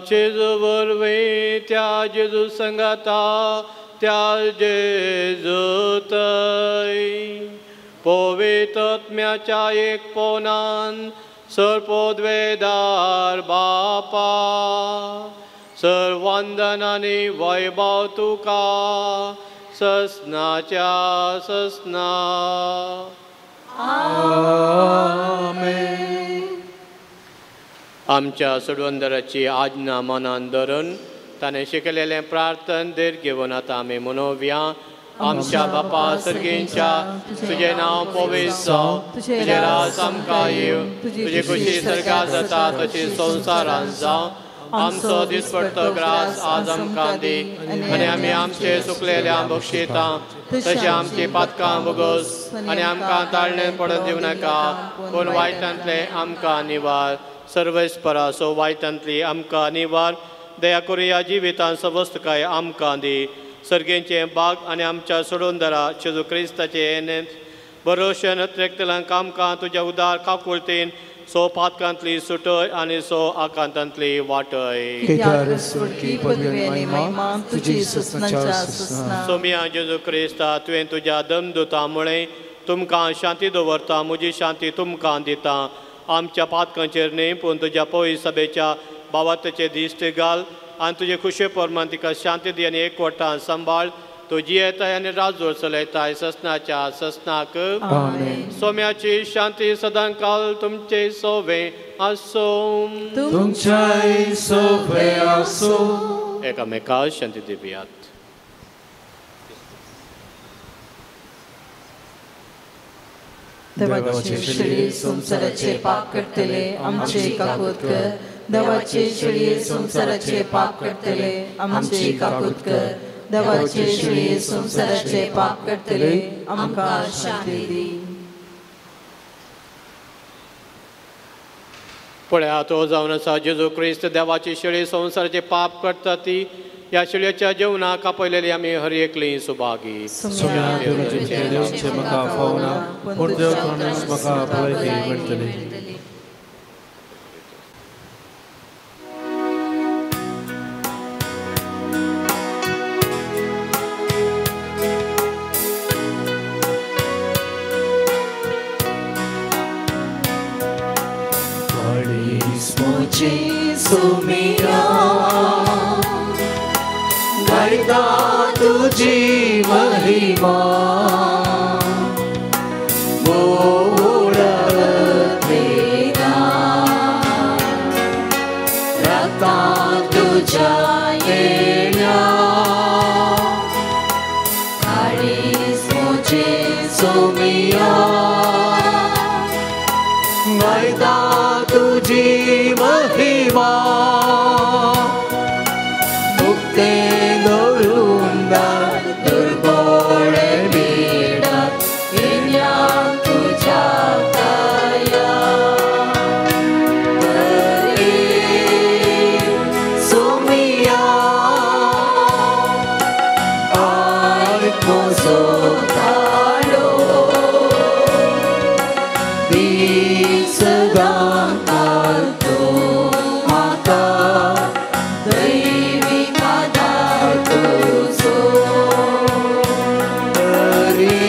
जेजू वरवीं त्या जेजू संगता त्या जेजू तय पवित्र एक पोनान सर्पोद्वेदार बापा सर्वंदन आनी वैभव तुका ससनाच्या ससना. आमेन. आमच्या सोडवंदराची आज्ञा मनान धरून ताणें शिकयलेलें प्रार्थन धीर घेवन आतां आमी मनोवया. आमच्या बापा सर्गींच्या तुजें नांव पवित्र जावं, तुजें राज आमकां येवं, तुजी खुशी सर्गांत जाता तशी संवसारांत जावं. आमचो दिसपडतो ग्रास आज आमकां दी आनी आमी आमचे चुकलेल्या बक्षिता तशें आमची पातकां भोगोस आनी आमकां ताळणें पडत दिवं नाका, पूण वायटांतलें आमकां निवार. सर्वेस्परा सो वायटांतली आमकां निवार. दया करुया जिवितांत सवस्तकाय आमकां दी. सर्गेचें बाग आनी आमच्या सोडूनदारा जेजू क्रिस्ताचें येणें बरोशन अत्रेकतल्यांक आमकां तुज्या उदार काकुळतीन सो पातकांतली सुटय आनी सो आकांतांतली वाटय. सोमिया जेजू क्रिस्ता तुवें तुज्या दमदुता मुळे तुमकां शांती दवरता, म्हजी शांती तुमकां दिता. आमच्या पातकांचेर न्ही पूण तुज्या पवित्र सभेच्या बावाताचे दिश्ट घाल आनी तुजे खुशे प्रमाण तिका शांती दी आनी एकवटान सांबाळ. तूं जियेताय आनी राजवट चलयताय ससनाच्या ससनाक. सोम्याची शांती सदांकाल तुमचे सोवे आसूं. तुमच्याय सोवे आसूं. एकामेका शांती दिवयात. देवाचे शेळये संवसाराचे पाप करतले आमचे काकूत कर. देवाचे शेळये संवसाराचे पाप करतले आमचे काकूत कर. देवाचे शेळये संवसाराचे पाप करतले आमकां शांती दी. पळया तो जावन आसा जेजू क्रिस्त देवाची शेळी संवसाराचे पाप करता ती ह्या शेळयेच्या जेवणाक आपयलेली आमी हर एकली सुभागी. सुमिया गायता तुझी महिमा रक्ता तुझ्या येण्या मुझे सुमिया गायता तुझी महिमा मुक्ते दवरुंदा दुर्बोळे बिडात येण्या तुझ्या काया सुमिया आयक म्हजो ताळो दीस सदांकाल तूं म्हाका दैवीक आदार तुजो तरी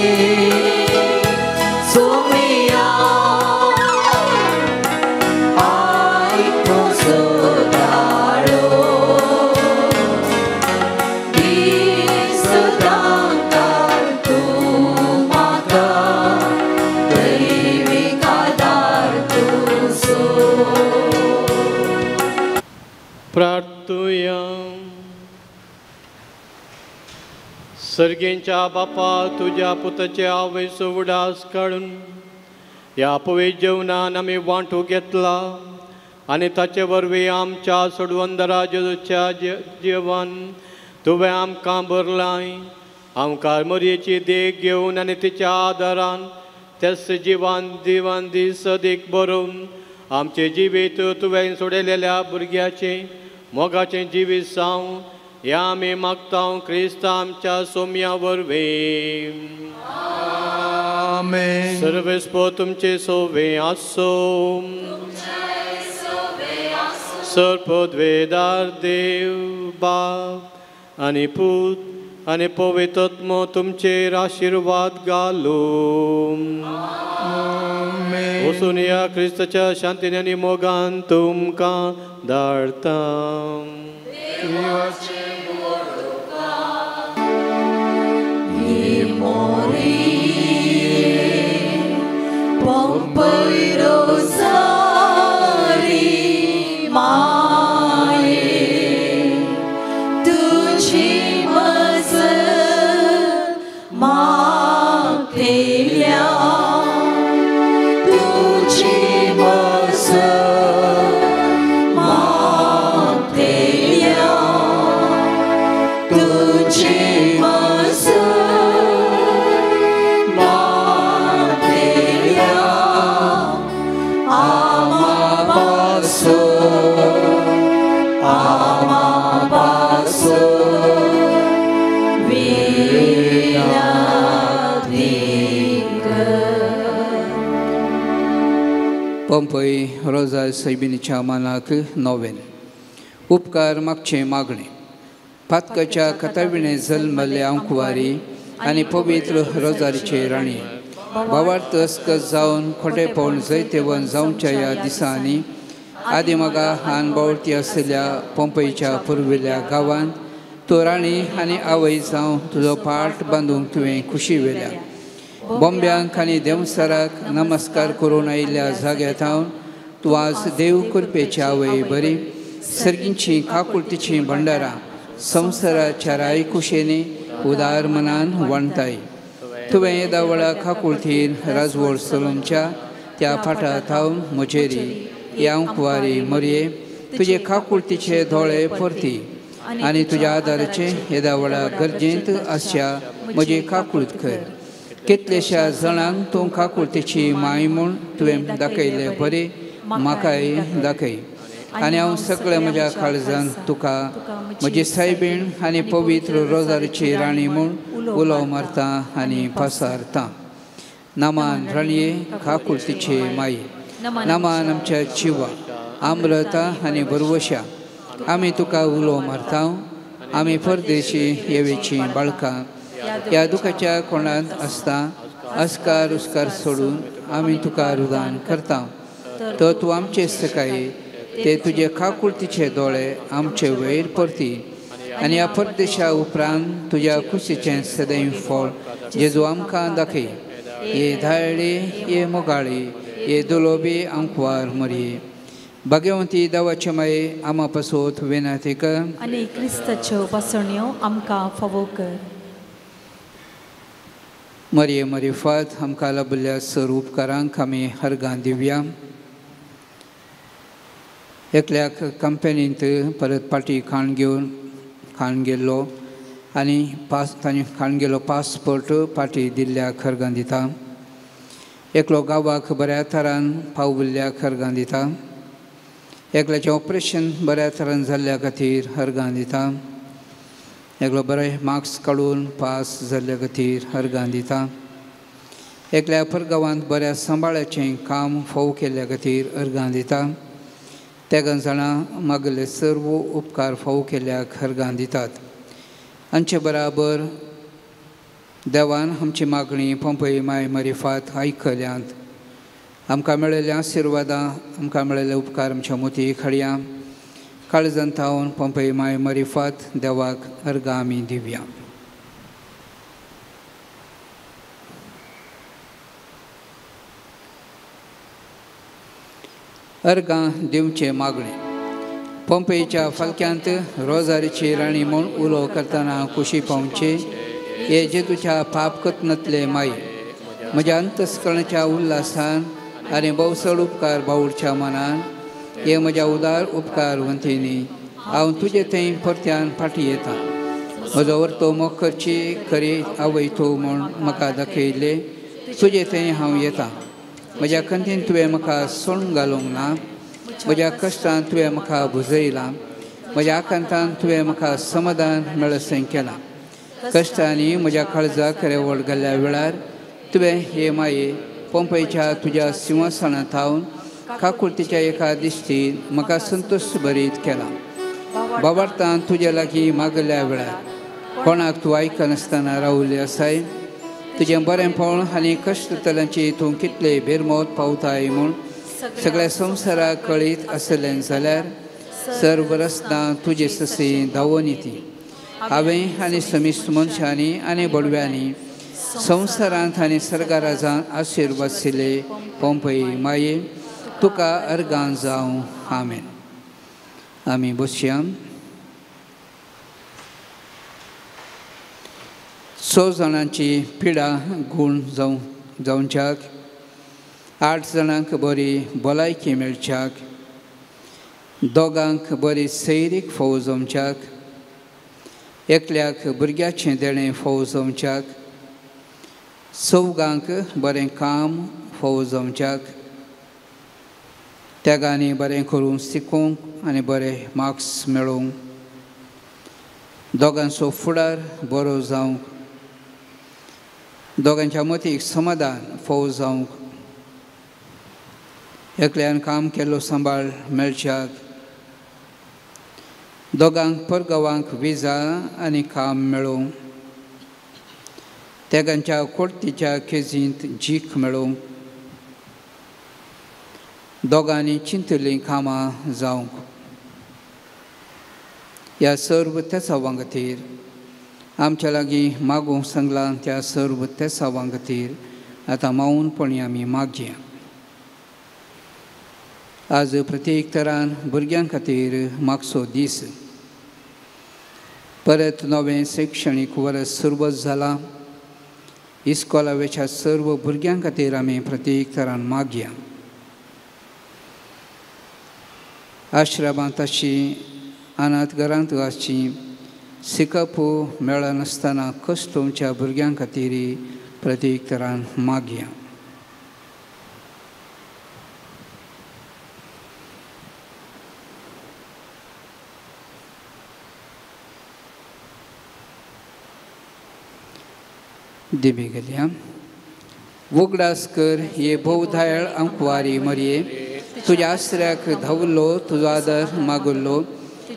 सोमिया आयक म्हजो ताळो दीस सदांकाल तूं म्हाका दैवीक आदार तुजो. प्रार्थुया. सर्गेंच्या बापा तुज्या पुताचे आवयचो उडास काडून ह्या पवित्र जेवणान आमी वांटू घेतला. आनी ताचे वरवीं आमच्या सोडवंदरा जेजूच्या जिवन तुवें आमकां भरलाय. आमकां मरयेची देख घेवन आनी तिच्या आदारान तेच जिवान दिवन दीस देख बरोवन आमचें जिवीत तुवें सोडयलेल्या भुरग्याचें मोगाचें जिवीत जावं ह्या आमी मागता क्रिस्त आमच्या सोम्या वरवीं. आमेन. सर्वेस्पो तुमचे सोवे आसो. सर्पद्वेदार देव बाप आनी पूत आनी पवित्र तुमचेर आशिर्वाद घालूं. वचून ह्या क्रिस्ताच्या शांतीन आनी मोगान तुमकां धाडटा. पंपय रोजा सैबिनीच्या मानाक नोवेन उपकार मागचे मागणे. पातकाच्या कथाविणे जल्मल्ले आंकुवारी आनी पवित्र रोजारीचे राणी भावार्थ अस्कत जावन खोटेपण जैतेवन जावच्या ह्या दिसांनी आदिमगा हान बावळती आशिल्ल्या पंपयच्या पुर्विल्ल्या गांवांत तूं राणी आनी आवय जावन तुजो पाट बांदूंक तुवें खुशी वेल्या. बॉम्ब्यांक आनी देंवसराक नमस्कार करून आयिल्ल्या जाग्या थावन तूं आज देव कृपेची आवय बरी सर्गींची काकुळतीचीं भंडारां संवसाराच्या राय कुशेनी उदार मनान वणताय. तुवें येदा व्हडा काकुळतीन राजवड चलोवच्या त्या फाटा थावन म्हजेरी ह्या कुवारी मरये तुजे काकुळतीचे दोळे परती आनी तुज्या आदाराचे येदा व्हडा गरजेंत आसच्या म्हजी काकुळत कर. कितलेश्या जाणांक तूं काकुळतीची माय म्हूण तुवें दाखयल्ले बरी म्हाकाय दाखय आनी हांव सगळें म्हज्या काळजान तुका म्हजी सायबीण आनी पवित्र रोजारीची राणी म्हूण उलो मारता आनी पासारता. नामान राणये काकुळतीची माई, नामान आमच्या जिवा आम्रता आनी भरवशा आमी तुका उलो मारता. आमी परदेशी येवेची बाळकां ह्या दुखाच्या कोणांत आसता अस्कार उस्कार सोडून आमी तुका रुदान करता. तर तूं आमचे सकाळी ते तुजे काकुळतीचे दोळे आमचे वयर परती आनी ह्या परदेशा उपरांत तुज्या खुशीचें सदैव फळ जेजू आमकां दाखय. ये धायळी ये मोगाळी ये दुलोबी आंकवार मरये भाग्यवंती देवाचे माये आमा पासत विनंती कर आनी क्रिस्ताच्यो पासण्यो आमकां फावो कर. मरये मरिफात आमकां लाबिल्ल्या सर उपकारांक आमी हरगां दिवया. एकल्याक कंपनींत परत पाटी खाण घेवन खाण गेल्लो आनी पास ताणें खाण गेल्लो पासपोर्ट पाटी दिल्ल्याक हरगां दिता. एकलो गांवाक बऱ्या थरान पाविल्ल्याक हरगां दिता. एकल्याचें ऑपरेशन बऱ्या थरान जाल्ल्या खातीर हरगां दिता. एकलो बरे मार्क्स काडून पास जाल्ल्या खातीर हरगां दिता. एकल्या परगांवांत बऱ्या सांबाळाचें काम फोव केल्ल्या खातीर अर्गां दिता. तेगां जाणां मागले सर्व उपकार फोव केल्ल्याक हरगां दितात. आमचे बराबर देवान आमची मागणी पंपय माय मरिफात आयकल्यांत. आमकां मेळिल्ल्या आशिर्वादां आमकां मेळिल्ले उपकार आमच्या मोती खडया काळजान थावन पंपय माय मरिफात देवाक अर्गां आमी दिवया. अर्गां दिवचें मागणें. पंपयच्या फालक्यांत रोजारीची राणी म्हूण उलो करतना खुशी पावची हे जेजूच्या पाप कथनांतले माई म्हज्या अंतस्करणाच्या उल्हासान आनी भोवसड उपकार बावडच्या मनान हे म्हज्या उदार उपकार वंतीनी हांव तुजे थंय परत्यान फाटीं येता. म्हजो वर्तो मोग करची खरी आवय तूं म्हूण म्हाका दाखयल्ले तुजे थंय हांव येता. म्हज्या खंतीन तुवें म्हाका सोण घालूंक ना, म्हज्या कश्टान तुवें म्हाका भुजयलां, म्हज्या आकांतान तुवें म्हाका समाधान मेळसें केलां. कश्टांनी म्हज्या काळजाक रेवड घाल्ल्या वेळार तुवें हे माये पंपयच्या तुज्या सिंहासनां थावन काकुळतीच्या एका दिश्टीन म्हाका संतोश भरीत केला. बाबार्थान तुज्या लागीं मागल्या वेळार कोणाक तूं आयकनासतना रावली आसाय. तुजें बरेंपण आनी कश्ट तलांची तूं कितले बेरमोत पावताय म्हूण सगळ्या संवसाराक कळीत आसलें जाल्यार सर्व रस्ता तुजे ससे धांवून येती. हांवें आनी समिस्त मनशांनी आनी बडव्यांनी संवसारांत आनी सर्गाराजान आशिर्वाद दिले पंपय माये तुका अर्गां जावं. आमेन. आमी बसया. 6 जाणांची पिडा गूण जावच्याक, 8 जाणांक बरी भलायकी मेळच्याक, 2 बरी सैरीक फोव जावच्याक, एकल्याक भुरग्याचें देणें फोव जावच्याक, 4 बरें काम फोव जावच्याक, त्यागांनी बरें करूंक शिकूंक आनी बरे मार्क्स मेळोवंक, 2 फुडार बरो जावंक, 2 मतीक समाधान फोव जावंक, एकल्यान काम केल्लो सांबाळ मेळच्याक, 2 परगांवांक विजा आनी काम मेळोवंक, तेगांच्या कोर्तीच्या केजींत जीक मेळोवंक, 2 चिंतलीं कामां जावंक. ह्या सर्व तेसावां खातीर आमच्या लागीं मागूंक सांगलां त्या सर्व तेसावां खातीर आतां मावूनपणी आमी मागया. आज प्रत्येक तरान भुरग्यां खातीर मागचो दीस. परत नवें शैक्षणीक वर्स सुरवात जालां. इस्कोला वेच्या सर्व भुरग्यां खातीर आमी प्रत्येक तरान मागया. आश्रमांत आसची, अनाथ घरांत आसची, शिकप मेळनासतना कश्टोमच्या भुरग्यां खातीर प्रत्येक तरान मागया. दिमी गेल्या. उगडास कर हे भोवधायळ अंकवारी मरये, तुज्या आसऱ्याक धांवलो, तुजो आदर मागुल्लो,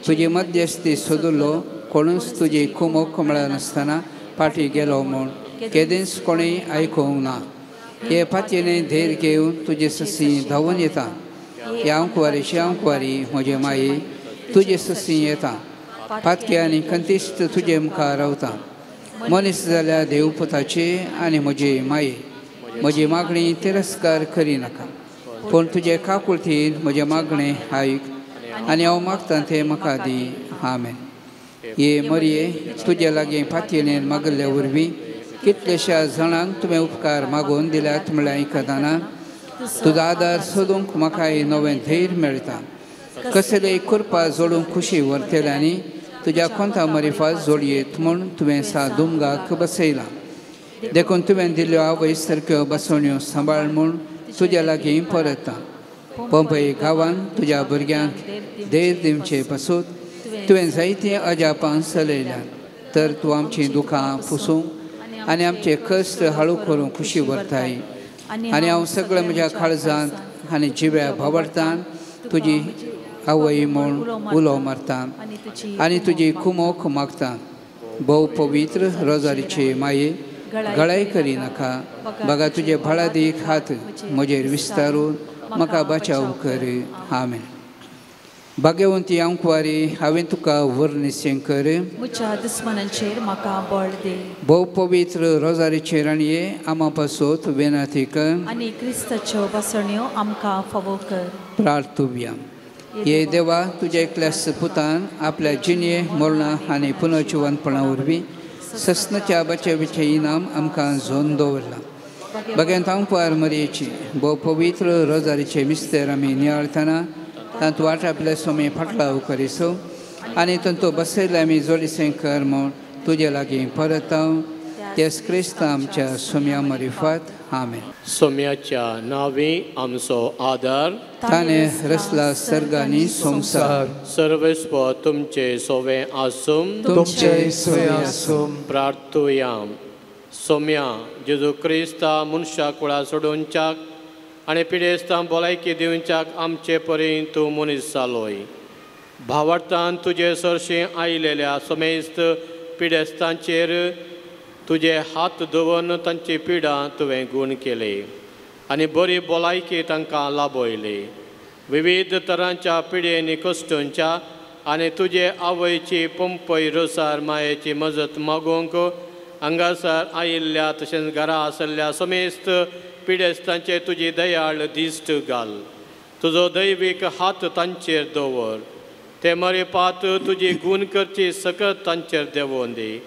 तुजी मध्यस्थी सोदुल्लो, कोणूच तुजी कुमोक मेळनासतना फाटीं गेलो म्हूण केदेंच कोणें आयकूंक ना. हे फातयेने धैर्य घेवन तुजे ससी धांवून येता. हे अंकवारी शेंकवारी म्हजे माये तुजे ससी येता. पातके आनी कंतिस्त तुजे मुखार रावता. मनीस जाल्यार देवपुताचे आनी म्हजे माये म्हजी मागणी तिरस्कार करिनाका, पूण तुजे काकुळतीन म्हजें मागणें आयक आनी हांव मागतां तें म्हाका दी. आमेन. हे मरये तुजे लागीं फातयेन मागल्ल्या वरवीं कितलेश्या जाणांक तुवें उपकार मागून दिल्यात म्हळ्यार आयकतना तुजो आदार सोदूंक म्हाका नवें धैर्य मेळटा. कसलेय कृपा जोडूंक खुशी व्हरतले आनी तुज्या कोंता मरिफात जोडयेत म्हूण तुवें सा दुमगाक बसयलां. देखून तुवें दिल्ल्यो आवय सारक्यो बसवण्यो सांबाळ म्हूण तुज्या लागीं परता. पंपय गांवान तुज्या भुरग्यांक धैर्य दिवचे पासून तुवें जायतीं अजापां चलयल्यात, तर तूं आमचीं दुखां पुसूंक आनी आमचे कश्ट हाळू करूंक खुशी व्हरताय. आनी हांव सगळें म्हज्या काळजांत आनी जिव्या भावार्थान तुजी आवय म्हूण उलो मारता आनी तुजी कुमोक मागता. भोव पवित्र रोजारीचे माये गळाय करिनाका, बगा तुजे भाळादीक हात म्हजेर विस्तारून म्हाका बचाव कर. आमेन. भाग्यवंती अंकवारी हांवें तुका वर्णिसें कर, म्हज्या दुस्मनांचेर म्हाका बळ दी. भोव पवित्र रोजारीचे राणये आमा पासत वेनाती कर आनी क्रिस्ताच्यो बसण्यो आमकां फावो कर. प्रार्थुया. हे देवा, तुज्या एकल्या पुतान आपल्या जिणये मरणा आनी पुनर्जिवंतपणा वरवीं सस्नाच्या बचावीचें इनाम आमकां झोन दवरलां. बगेंत आमपार मरयेची भोव पवित्र रोजारीचे मिस्तेर आमी नियाळतना तांतू वाटापले सोमी फाटलाव करिसो आनी तांतू बसयले आमी जोडीसें कर म्हूण तुजे लागीं परत हांव तेस क्रिस्त आमच्या सोम्या मरिफात. आमेन. सोम्याच्या नांवी आमचो आदार ताणें रचला सर्ग आनी संवसार. सर्वेस्व तुमचे सोवे आसूं तुमचे सोवे आसूं. प्रार्थुया. सोम्या जेजू क्रिस्ता मनशा कुळा सोडोवच्याक आनी पिडेस्तां भलायकी दिवच्याक आमचे परी तूं मनीस जालोय. भावार्थान तुजे सरशीं आयिल्ल्या समेस्त पिडेस्तांचेर तुजे हात दवरून तांची पिडा तुवें गूण केली आनी बरी भलायकी तांकां लाभयली. विविध तरांच्या पिडेनी कश्टांच्या आनी तुजे आवयची पंपय रोसार मायेची मजत मागूंक हांगासर आयिल्ल्या तशेंच घरा आशिल्ल्या समेस्त पिडेस्तांचे तुजी दयाळ दिश्ट घाल. तुजो दैवीक हात तांचेर दवर. ते मरेपात तुजी गूण करची सकत तांचेर देंवोवन दी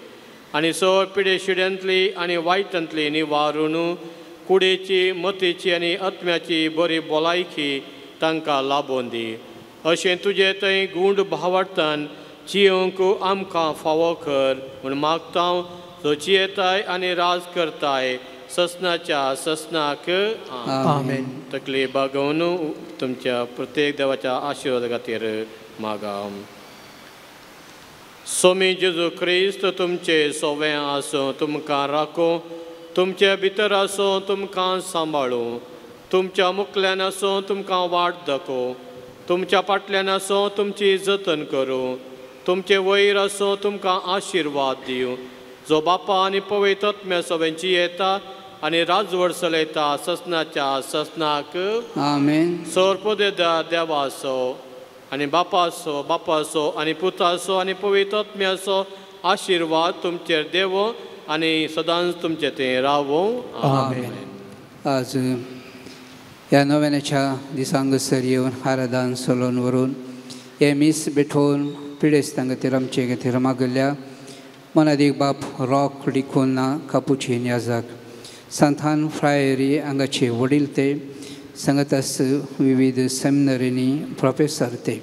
आनी सर पिडेशिड्यांतली आनी वायटांतली निवारून कुडीची मतीची आनी आत्म्याची बरी भलायकी तांकां लाबोवन दी. अशें तुजे थंय गूंड भावार्थान जियोंक आमकां फावो कर म्हूण मागता जो जियेताय आनी राज करताय ससनाच्या ससनाक. आमेन. तकली बागोवन तुमच्या प्रत्येक देवाच्या आशिर्वादा खातीर मागा. सोमी जेजू क्रिस्त तुमचे सोवे आसूं, तुमकां राखूं, तुमचे भितर आसूं, तुमकां सांबाळूं, तुमच्या मुखल्यान आसूं, तुमकां वाट दाखोवं, तुमच्या फाटल्यान आसूं, तुमची जतन करूं, तुमचे वयर आसूं, तुमकां आशिर्वाद दिवं. जो बापा आनी पवित्र आत्म्या सगळ्यांची येता आनी राजवट चलयता ससनाच्या ससनाक. आमेन. सोरपोदेदा देवाचो आनी बापाचो बापाचो आनी पुताचो आनी पवित्र आत्म्याचो आशिर्वाद तुमचेर देवो आनी सदांच तुमचें तें रावो. आमेन. आज ह्या नव्याच्या दिसा हांगासर येवन आराधन चलोवन व्हरून हे मीस बेठोवन पिडेस्तां खातीर आमचे खातीर मागल्या मनादीक बाप रॉक डिकोना कापुचीन याजाक सांतान फ्रायरी हांगाचे वडील ते सांगतास विविध सेमिनरींनी प्रोफेसर ते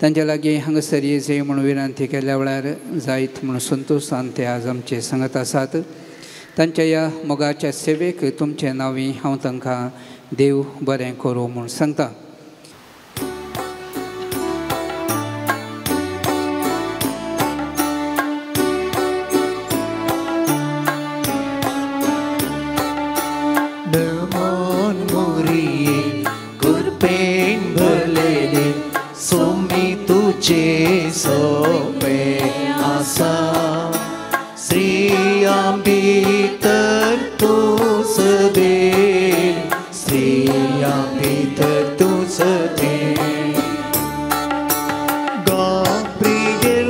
तांच्या लागीं हांगासर येजे म्हूण विनंती केल्या वेळार जायत म्हूण संतोशान ते आज आमचे सांगत आसात. तांच्या ह्या मोगाच्या सेवेक तुमचे नांवी हांव तांकां देव बरें करूं म्हूण सांगता. सोपे आसा स्त्रियां भितर तूं सदेल, स्त्रियां भितर तूं सदेल. गाब्रिएल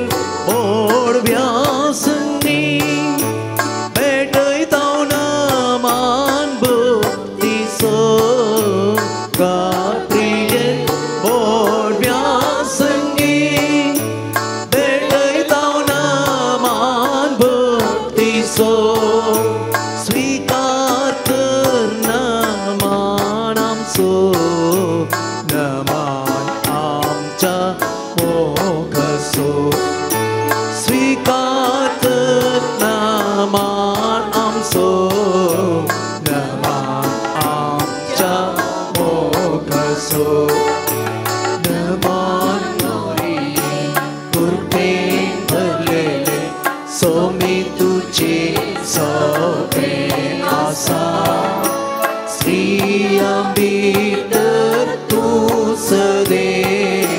ओडव्यासनी भेटयता मान भक्तीचो. गाब्रिएल ओडव्यासनी स्वीकार कर नमान आमचो, नमान आमच्या मोगाचो. स्वीकार कर नमान आमचो, नमान आमच्या मोगाचो. नमान मोरये कृपेन भरलेले सोमी तुझे सोपे आसा, स्त्रियां भितर तूं सदेल,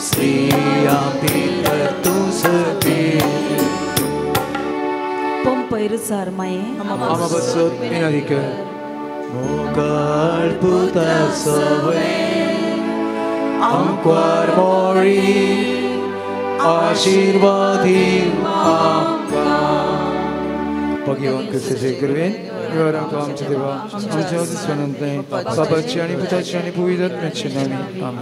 स्त्रियां भितर तूं सदेल. पंपय रुजार माये आमा बसत विनंती कर. मोगाळ पुता सवे आमकां मोरी आशिर्वादी आमकां. भगवान क्रिस्ताचे कृपेन निवारांक आमच्या देवा आमच्या दिसवनंत बाबाची आनी पुताची आनी पवित्र आत्म्याचे नांवान. आमेन.